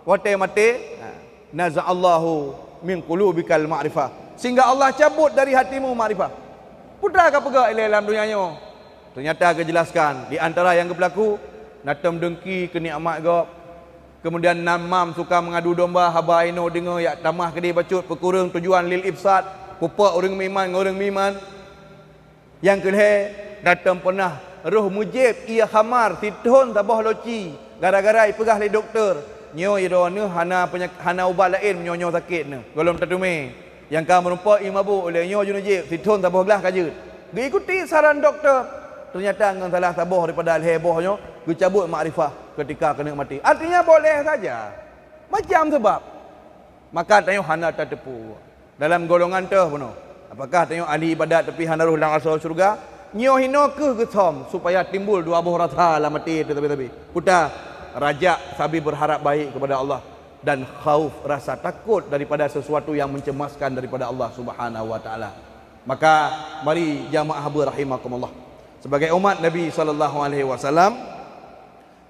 watée maté, ha, naza'allahu min qulubikal ma'rifah. Sehingga Allah cabut dari hatimu makrifah. Peue ka peugah ilée lam donya nyoe? Ternyata geujelaskan, di antara nyang geupeulaku, na tom dengki keu nikmat gob. Kemudian namam suka mengadu domba, haba inoe deungoe jak tamah keudeh bacut, peukureueng tujuan lil ifsad, peupak ureuëng meuiman ngon ureuëng meuiman. Nyang keu lhée, na tom peunah roh mujéb ié khamar sithon saboh loci gara-gara ipeugah lé dokto, "Nyoe droeneueh hana peunyak-, hana ubat laén meunyoe nyoe sakét neuh." Gohlom tateumé, nyang ka meurumpok ié mabök, lhée nyoe jinoe jeuet sithon saboh glah ka jeuet. Geuikuti saran dokto, teunyata ngon salah saboh daripada lhée boh nyoe geucabut makrifah keutika keuneuk maté. Artinya boleh saja. Macam sabab. Maka tanyoe hana tateupeue. Dalam golongan teuh bunoe. Apakah tanyoe ahli ibadat tapi hana roh lam asoe syeuruga? Nyoe hinoe kheueh geusom supaya timbul dua boh rasa lam até teuh sabe-sabe. Peue ta, rajak sabe beurharab baik keupada Allah dan khauf, rasa takot daripada sesuatu nyang mencemaskan daripada Allah Subhanahu wa Taala. Maka mari jamaah haba rahimakumullah. Sebagai umat Nabi sallallahu alaihi wasallam,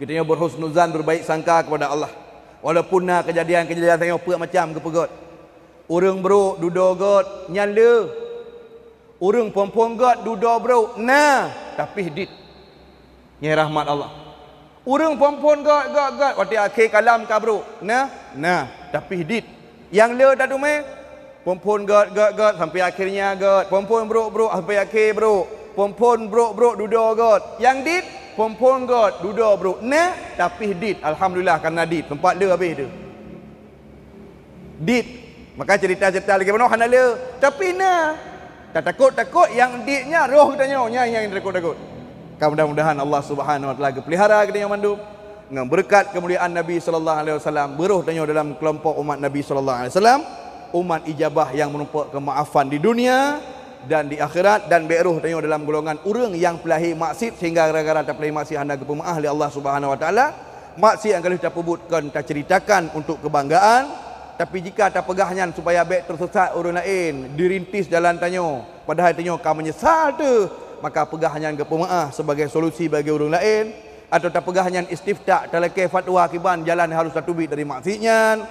geutanyoe berhusnuzan, berbaik sangka kepada Allah. Walaupun na kejadian-kejadian tanyoe peuet macam geupeugét. Ureuëng brok dudoe gét, nyan le. Ureuëng phon-phon gét dudoe brok, na. Tapi dit. Nyan rahmat Allah. Ureuëng phon-phon gét, gét, gét, watée akhé kalam ka brok. Nah, nah, tapi dit. Nyang le tateumé, phon-phon gét, gét, gét, sampai akhirnya gét. Phon-phon brok, brok, sampai akhé brok. Phon-phon brok, brok, dudoe gét. Nyang dit, phon-phon gét, dudoe brok. Nah, tapi dit. Alhamdulillah, karena dit. Sempat le habéh tu. Dit. Maka cerita-cerita lagée meunoe hana le. Tapi na. Tatakot-takot nyang dit nyan roh geutanyoe, nyan nyang takot-takot. Ka mudah-mudahan Allah Subhanahu wa taala geupeulihara geutanyoe mandum ngon beureukat keumuliaan Nabi sallallahu alaihi wasallam, beuroh tanyoe dalam keulompok umat Nabi sallallahu alaihi wasallam, umat ijabah nyang meurumpok keumaafan di dunia dan di akhirat, dan bék roh tanyoe dalam golongan ureuëng nyang peulahé maksiat sehingga gara-gara tapeulahé maksiat hana geupeumeuáh lé Allah Subhanahu wa taala. Maksiat nyang ka lheueh tapeubuet kon taceuritakan untuk keubanggaan, tapi jika tapeugah nyan supaya bék teusesat ureuëng laén, dirintis jalan tanyoe, padahai tanyoe ka meunyeusal teuh, maka peugah nyan geupeumeuáh sebagai solusi bagi ureuëng laén, atawa tapeugah nyan istiftah, talakée fatwa kiban jalan harôh tateubiet dari maksiat nyan,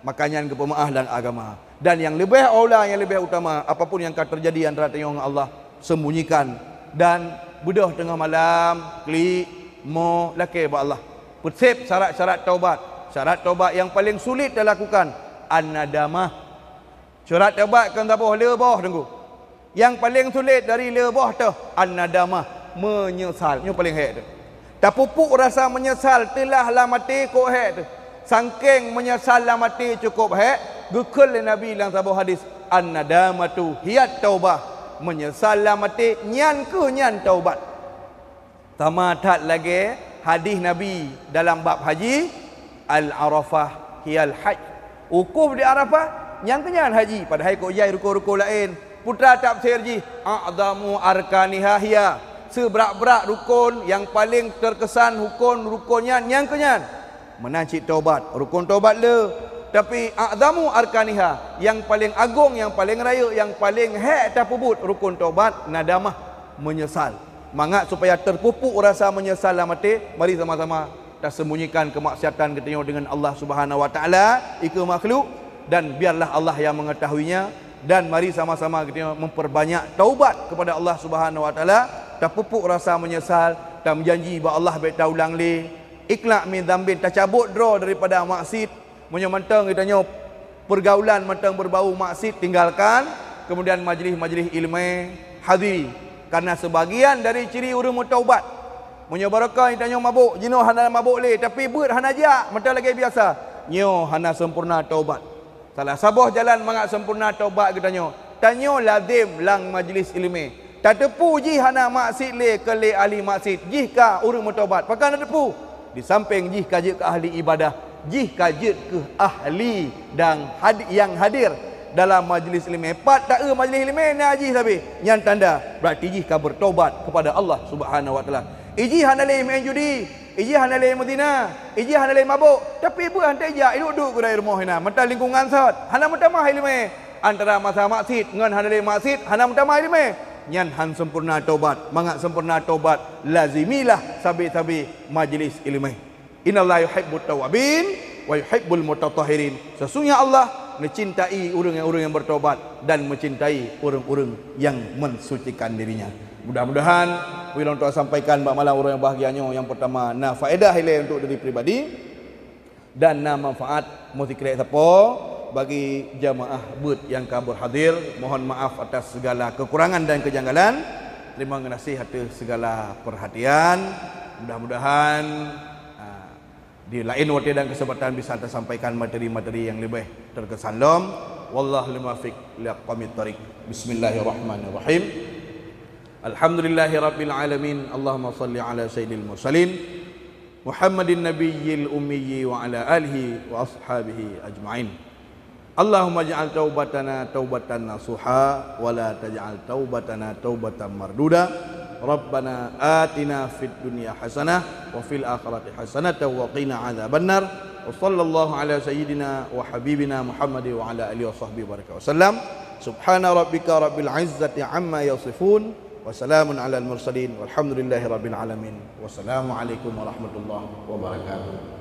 maka nyan geupeumeuáh lam agama. Dan nyang leubeh aula, nyang leubeh utama, apapun nyang ka teujadi antara tanyoe ngon Allah, sembunyikan dan beudôh teungoh malam, klik, mo, lakée bak Allah. Peuseb syarat-syarat taubat. Syarat taubat nyang paleng sulet talakukan, an-nadamah. Syarat taubat kon saboh, le boh, Teungku. Nyang paleng sulet dari le boh teuh, an-nadamah, meunyeusal. Nyoe paleng hék teuh. Tapupuk rasa meunyeusal teulah lam até kok hék teuh. Sangkeng meunyeusal lam até cukôp hék, geukheun lé Nabi lam saboh hadis, "An-nadamatu hiyat taubah." Meunyeusal lam até, nyan kheueh nyan taubat. Sama that lagée hadis Nabi dalam bab haji, "Al-Arafah hiyal hajj." Wukuf di Arafah, nyan kheueh nyan haji, padahai kok jai rukon-rukon laén. Putra tafsir jih, "A'zamu arkaniha hiya." Seubrat-brat rukon nyang paleng teukesan rukon-rukon nyan, nyan kheueh nyan. Meunan cit taubat, rukon taubat le. Tapi a'zamu arkaniha, nyang paleng agong, nyang paleng rayeuk, nyang paleng hék tapeubuet rukon taubat, nadamah, meunyeusal. Mangat supaya teupupuk rasa meunyeusal lam até, mari sama-sama tasembunyikan keumaksiatan geutanyoe deungon Allah Subhanahu wa Taala, ikeue makhluk, dan biarlah Allah nyang meungetahuinya, dan mari sama-sama geutanyoe memperbanyak taubat kepada Allah Subhanahu wa Taala, tapupuk rasa meunyeusal, tameujanji bak Allah bék taulang lé, iqla' min dzambin, tacabot droe daripada maksiat. Meunyoe mantong geutanyoe peurgaulan mantong beubau maksiat, tinggalkan, kemudian majlis-majlis ileumé hadiri. Karena seubagian dari ciri ureuëng meutaubat. Meunyoe baroekon geutanyoe mabök, jinoe hana mabök lé, tapi beuet hana jak, mantong lagée biasa, nyoe hana sempurna taubat. Salah saboh jalan mangat sempurna taubat geutanyoe, tanyoe lazem lam majlis ileumé. Tateupeue jih hana maksiat lé keu lé ahli maksiat, jih ka ureuëng meutaubat. Pakon tateupeue? Di sampéng jih ka jeuet keu ahli ibadah, jih ka jeuet keu ahli dan had-, nyang hadir dalam majlis ileumé. Pat taeu majlis ileumé na jih sabe, nyan tanda berarti jih ka bertobat kepada Allah Subhanahu wa Taala. Ijih hana lé meu'en judi, ijih hana lé meuzina, ijih hana lé mabök, tapi beuet han teuh jak, iduek-duek keu rumoh inan, mantong lingkungan sot, hana meutamah ileumé. Antara masa maksiat ngon hana lé maksiat hana meutamah ileumé, nyan han sempurna taubat. Mangat sempurna taubat, lazimilah sabe-sabe majlis ileumé. Innallaha yuhibbut tawwabin wa yuhibbul mutatahhirin. Sesungguhnya Allah mencintai ureuëng-ureuëng yang bertobat dan mencintai ureuëng-ureuëng yang mensucikan dirinya. Mudah-mudahan ulôn tuan sampaikan bak malam uroe nyang bahgia nyoe, nyang pertama na faedah ilée untuk diri pribadi. Dan na manfaat meusikrek sapo bagi jamaah beuet nyang ka berhadir. Mohon maaf atas segala kekurangan dan kejanggalan. Terima kasih atas segala perhatian. Mudah-mudahan, ah, di lain watée dan kesempatan bisa tasampaikan materi-materi nyang leubeh terkesan lom. Wallahul muwaffiq ila aqwamit thariq. Bismillahirrahmanirrahim. Alhamdulillahirabbil alamin. Allahumma shalli ala sayyidil mursalin Muhammadin nabiyyil ummiyyi wa ala alihi wa ashabihi ajma'in. Allahumma ij'al taubatana taubatan nasuha wa la taj'al taubatana taubatan marduda. Rabbana atina fid dunya hasanah wa fil akhirati hasanatan wa qina adzabannar. Wa sallallahu ala sayyidina wa habibina Muhammad wa ala alihi wa sahbihi wa baraka wa sallam. Subhana rabbika rabbil izzati amma yasifun. Wa salamun alal mursalin. Walhamdulillahi rabbil alamin. Wassalamualaikum warahmatullahi wabarakatuh.